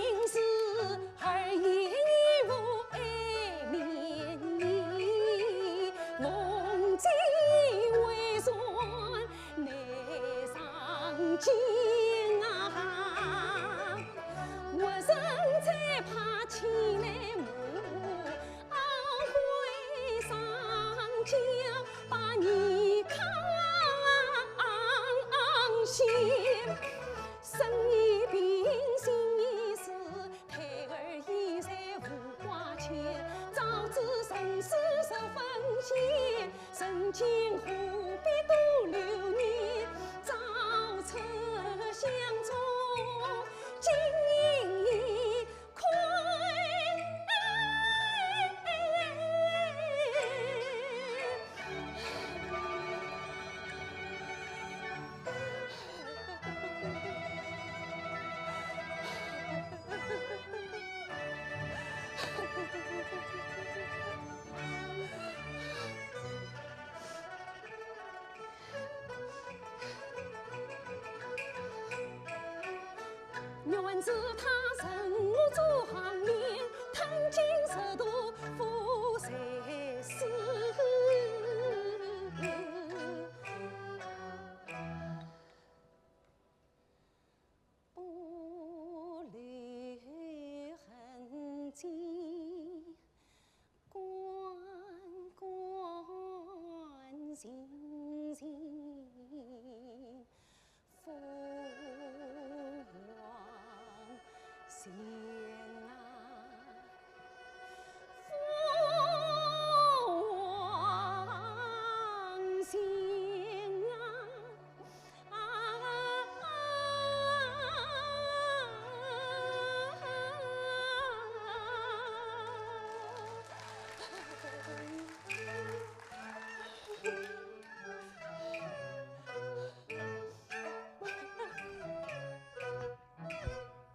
二爷你父爱面你，奉旨回转难上京啊。我身在怕起来我阿会上京，把你看心。 生已病，心已死，胎儿已在无挂牵。早知生死十分险，人间何必多留念？早出相从，今夜 原是他人我做行年，吞金食毒，富在世。不留痕迹， 关关心心，勿忘情啊，勿忘情啊。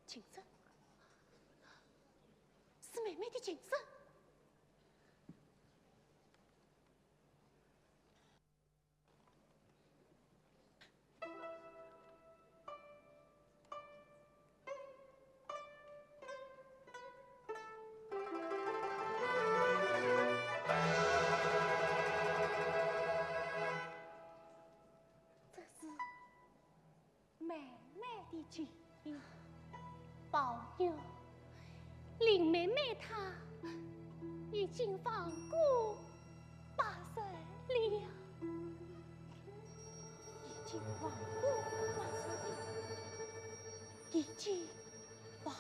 琴声，是妹妹的琴声。 这是妹妹的琴。宝玉，林妹妹她已经亡故八十了。已经亡故八十了，已经亡。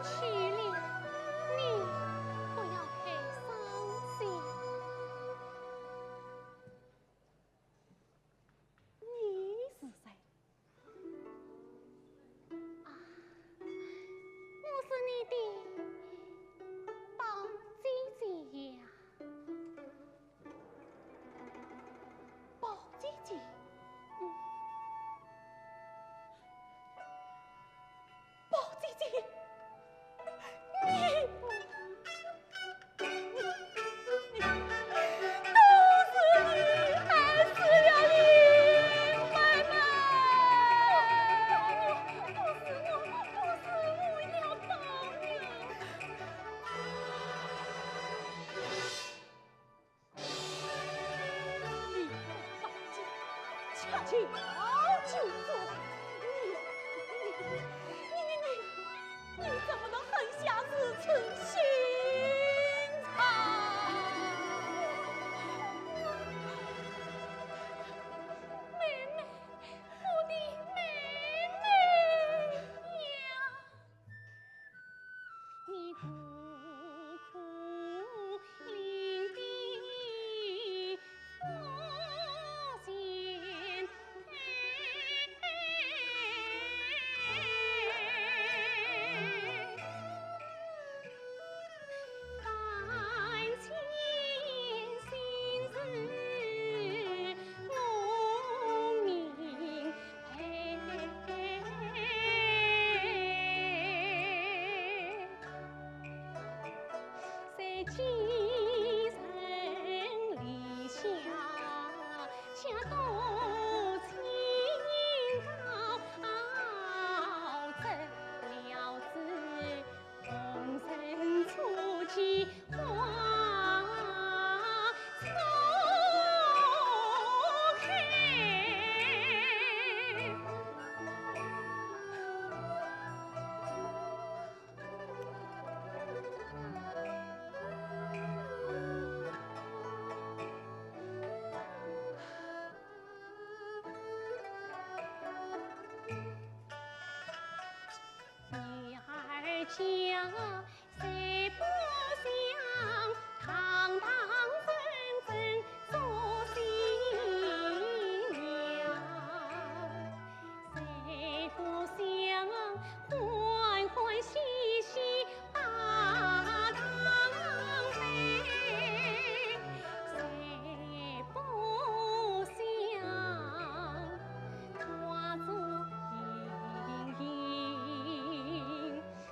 去了，你不要太伤心。你是谁？啊，我是你的宝姐姐呀。 宝姐姐，嗯，宝姐姐，你，你，你，都是你害死了林妹妹！不是我，不是我，要报应！ 你不报警，恰巧就坐。你，你，你，你，你，你怎么能狠下如此心肠？妹妹，我的妹妹呀！ 你苦苦领的福仙配，万千心事我明白。 在寄人篱下，恰多清高，折了枝，红尘初期花初开。 女儿家 谁不想堂堂正正做新娘？谁不想欢欢喜喜把堂妹？谁不想化作莺莺？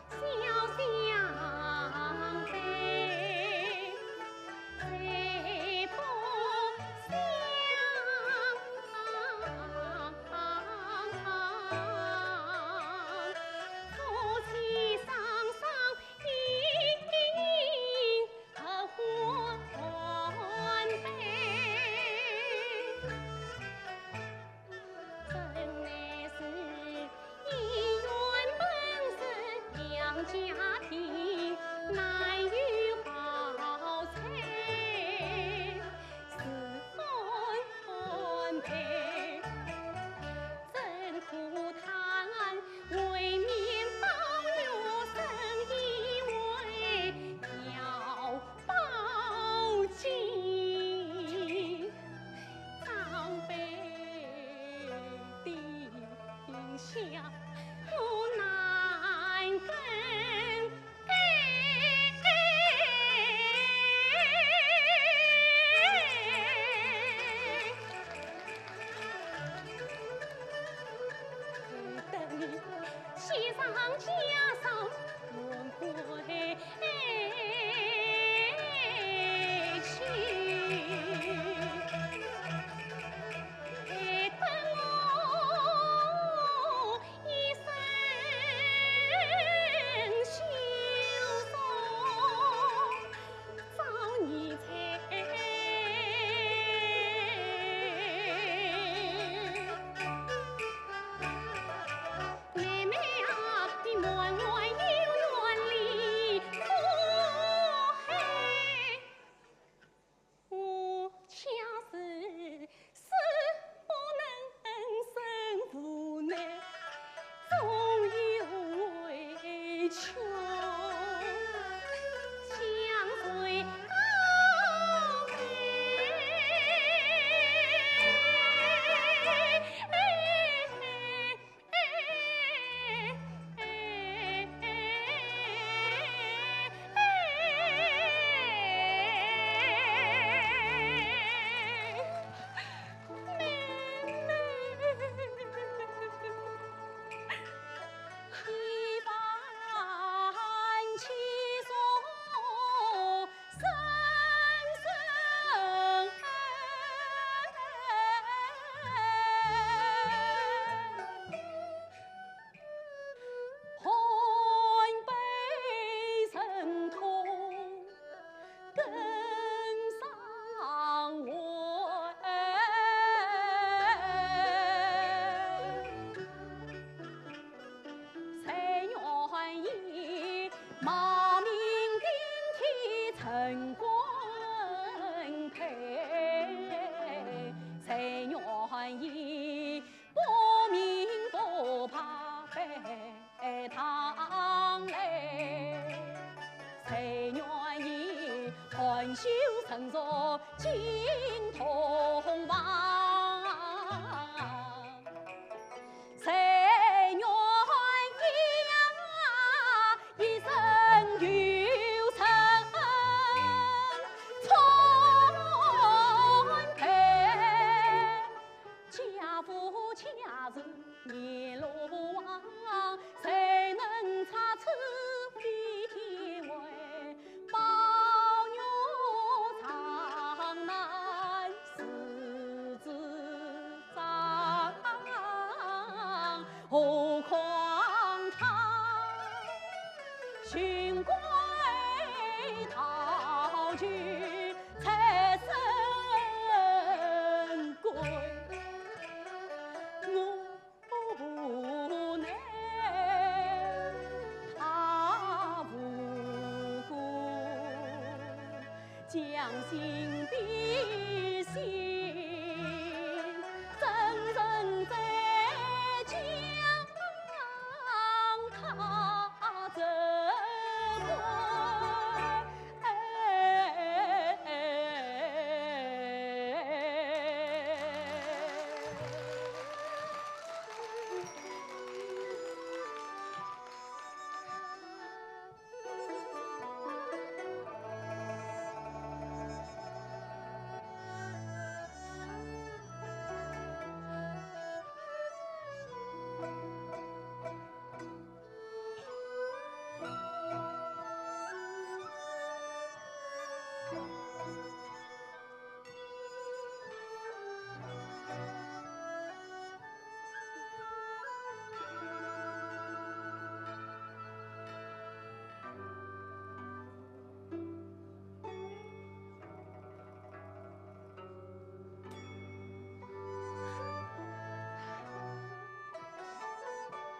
小小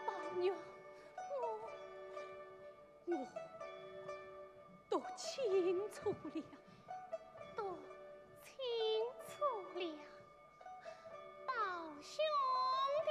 宝玉，我，我都清楚了。都清楚了，宝兄弟。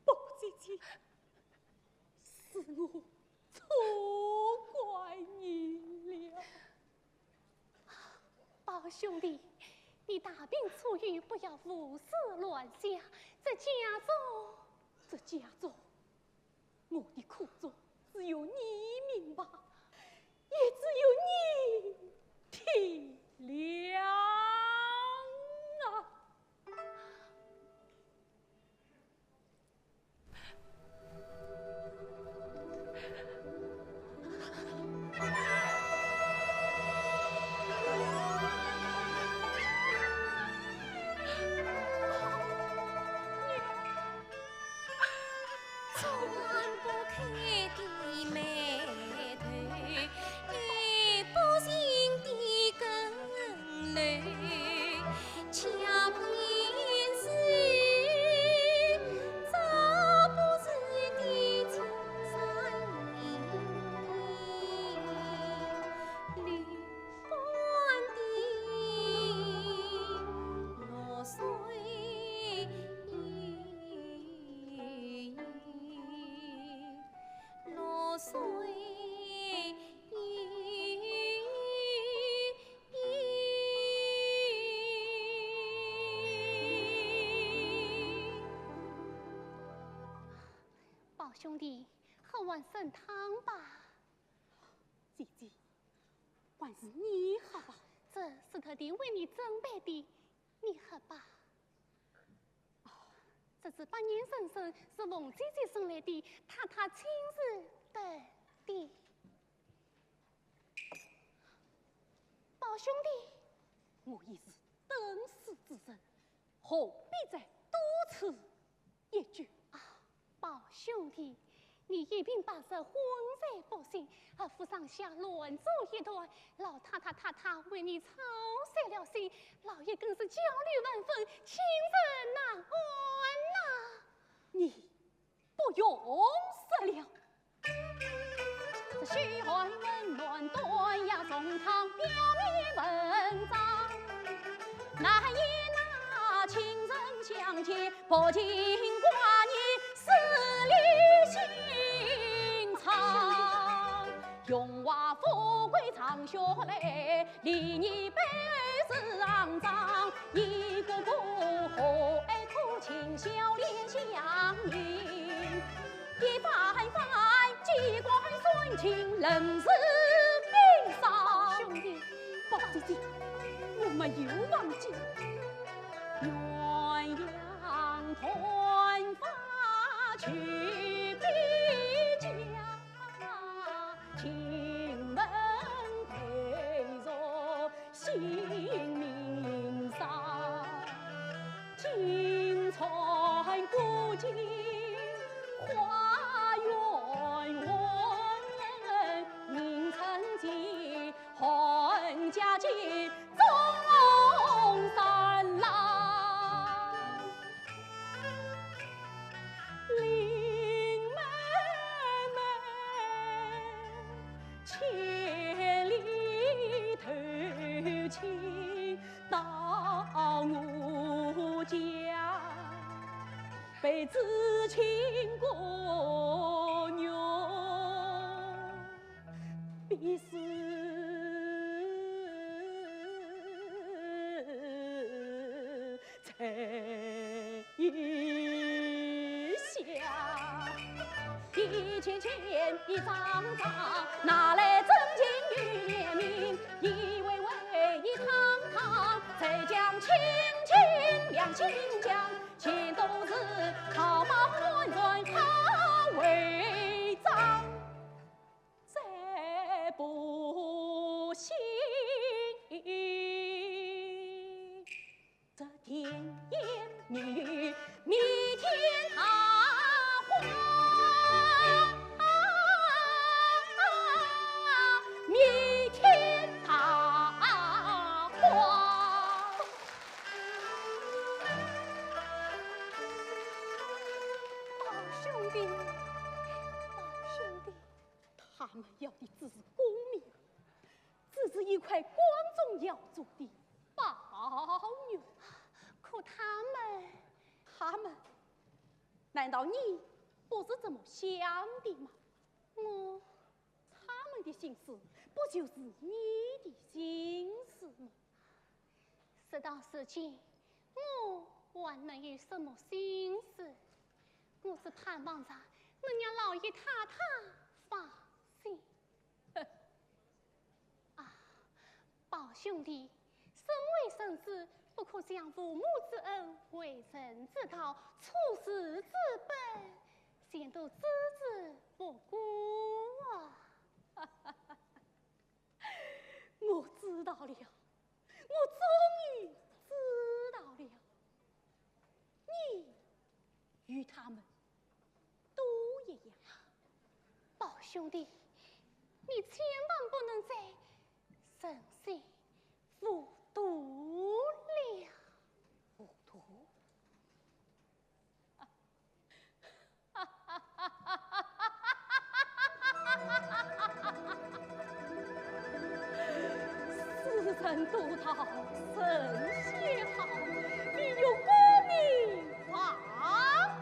宝姐姐，是我错怪你了。宝兄弟，你大病初愈，不要胡思乱想。这家中，这家中，我的苦衷只有你明白，也只有你体谅。兄弟，喝碗参汤吧。姐姐，还是你喝吧。这是特地为你准备的，你喝吧。哦，这只百年参参是凤姐姐送来的，太太亲自炖的。宝兄弟，我已是等死之人，何必再多此一举？啊，宝兄弟，你一贫百色，昏睡不醒，而府上下乱作一团，老太太太太为你操碎了心，老爷更是焦虑万分，亲人难安呐。你不用说了。这嘘寒问暖，端药送汤，表面文章。难言那亲人相见，薄情寡义，势利心肠。荣华富贵长学来， 礼义百事肮脏，一个个和蔼可亲，笑脸相迎。一番番机关算尽，人事命丧。兄弟，宝姐姐，我没有忘记。鸳鸯团花去比肩， 青门白玉心明上，金钏古井花园问，明春见寒家亲，终山郎。 林妹妹，千里投亲到我家，被知青姑娘 必死在下。一钱钱一张张，拿来真情与怜悯，一位位一堂堂，再将亲情两心讲，全都是靠报恩人靠为账。 再不行，这甜言蜜语，蜜甜桃花，蜜甜桃花。宝兄弟，宝兄弟。 他们要的只是功名，只是一块光宗耀祖的宝玉。可他们，他们，难道你不是这么想的吗？我，他们的心思不就是你的心思吗？ 事到如今，我还能有什么心思？我只盼望着能让老爷太太放心。啊，宝兄弟，身为人子，不可将父母之恩、为人之道、处世之本，全都置之不顾啊！ 我知道了，我终于知道了。你与他们都一样。宝兄弟，你千万不能再任性糊涂了。糊涂？ 世人都道神仙好，你有功名忘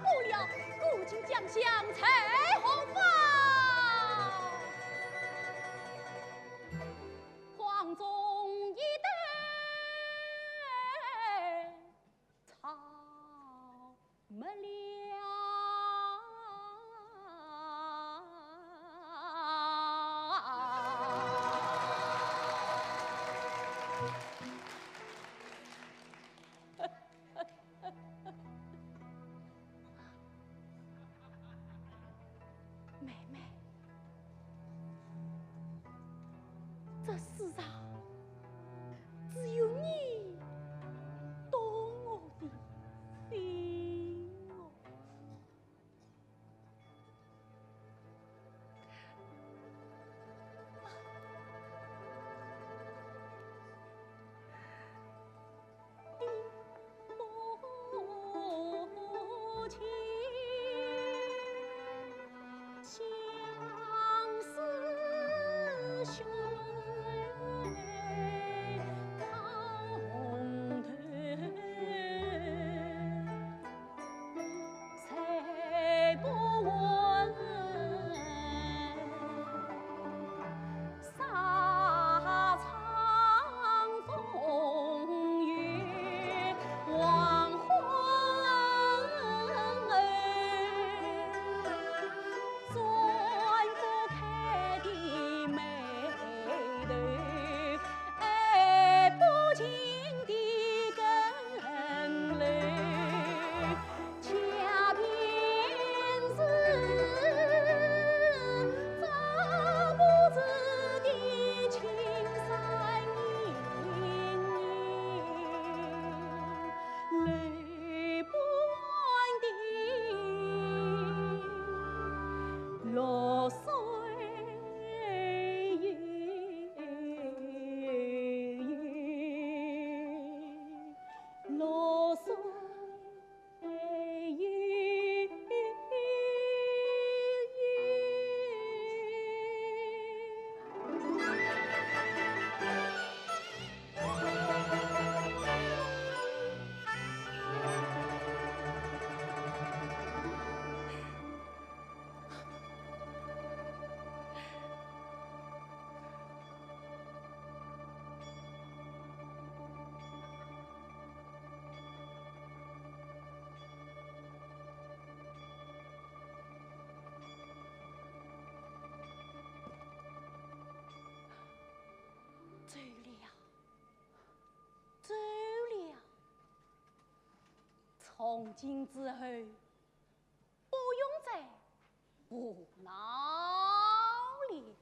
不了，古今将相在何方？荒冢一带草木了。从今之后，不用再胡闹了。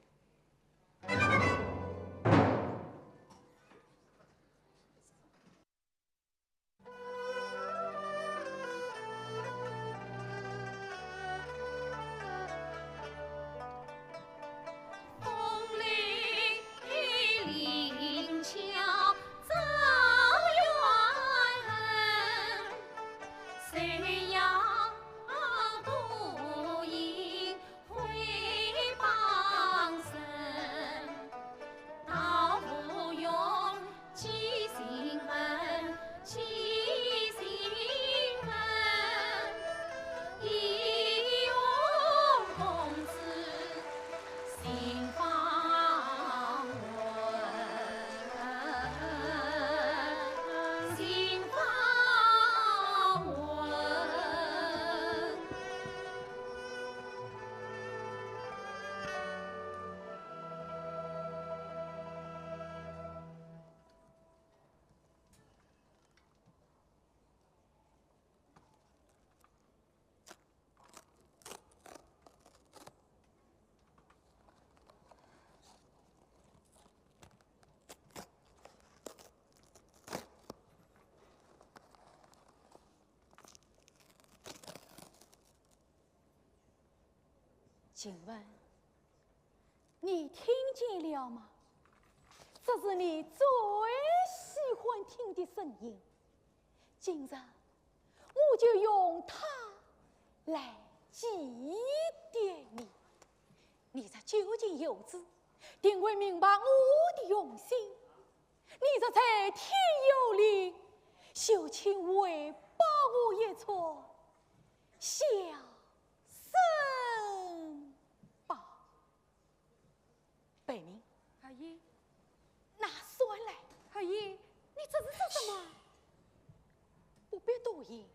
晴雯，你听见了吗？这是你最喜欢听的声音。今日我就用它来祭奠你。你这九斤油脂，定会明白我的用心。你若在天有灵，就请回报我一串小生宝。 贝明。阿姨。拿酸来。阿姨，你这是做什么？不必多言。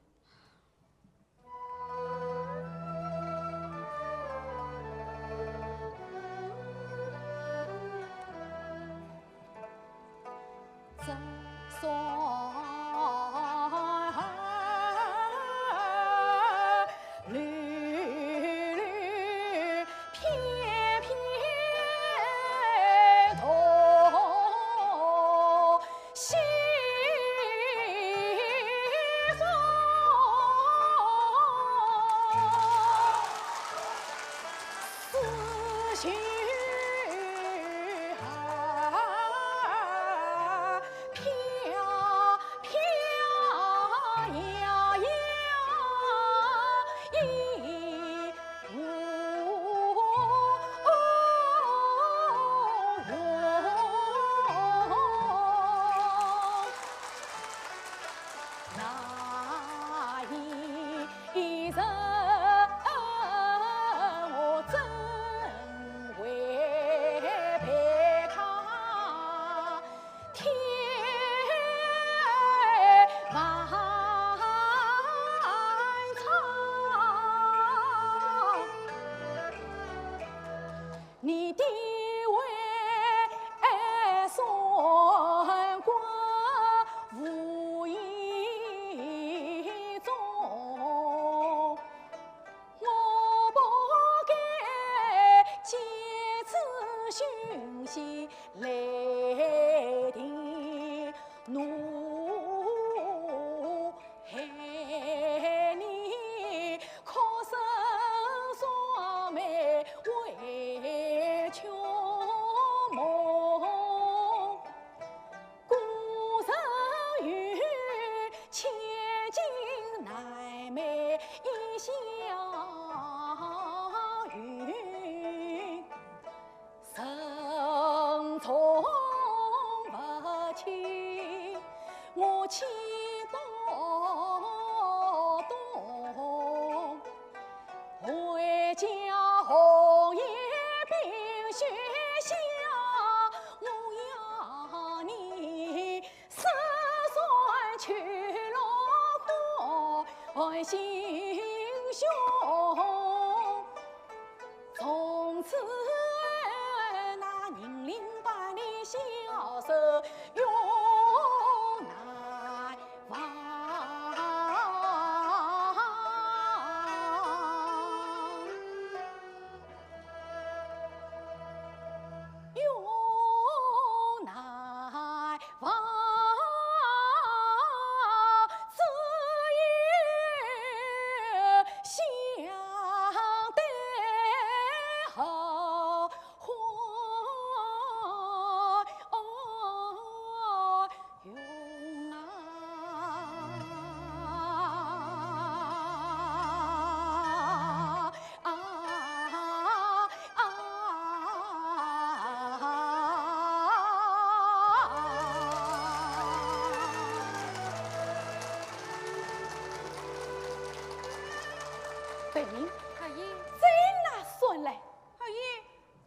分明。二爷，怎拿算来？二爷，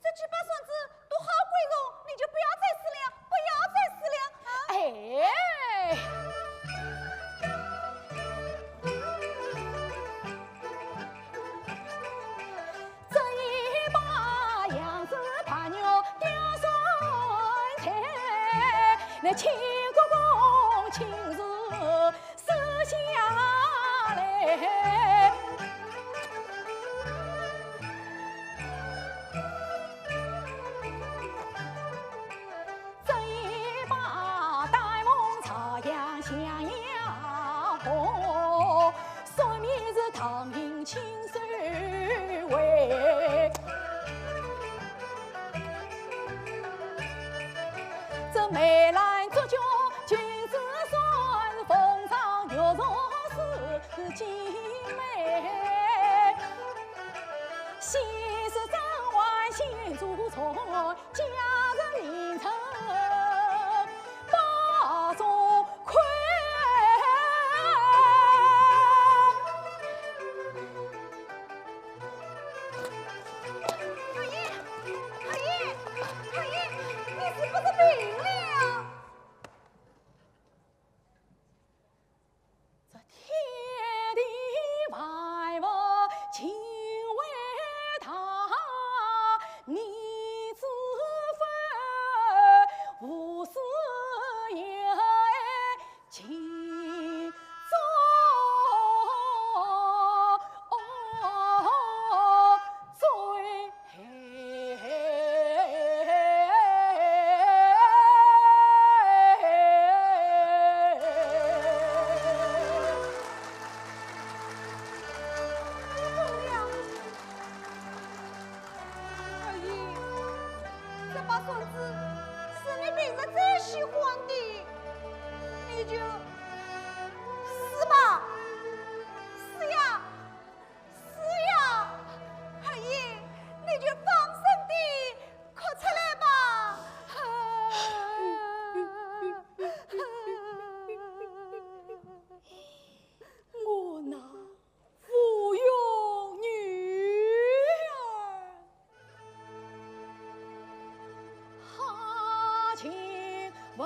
这几把扇子都好贵重，你就不要再使了，不要再使了啊！哎。 这一把羊脂白玉吊扇台，那亲哥哥亲自撕下来。这一把戴蒙朝阳象牙红，说明是唐寅亲手为。这梅兰竹菊金子扇，凤凰玉扇是金梅。喜事掌管喜珠串， 佳人名称把中魁。二爷，二爷，二爷，你是不是病了？ 这天地万物尽为他，你知否？无事有爱情中罪。 二爷，这把扇子是你平日最喜欢的，你就撕吧。撕呀， 是呀，二爷，你就放声地哭出来吧。我那无用女儿，哈请问。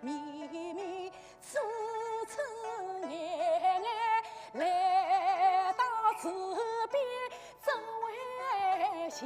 迷迷痴痴眼眼来到此边，只为寻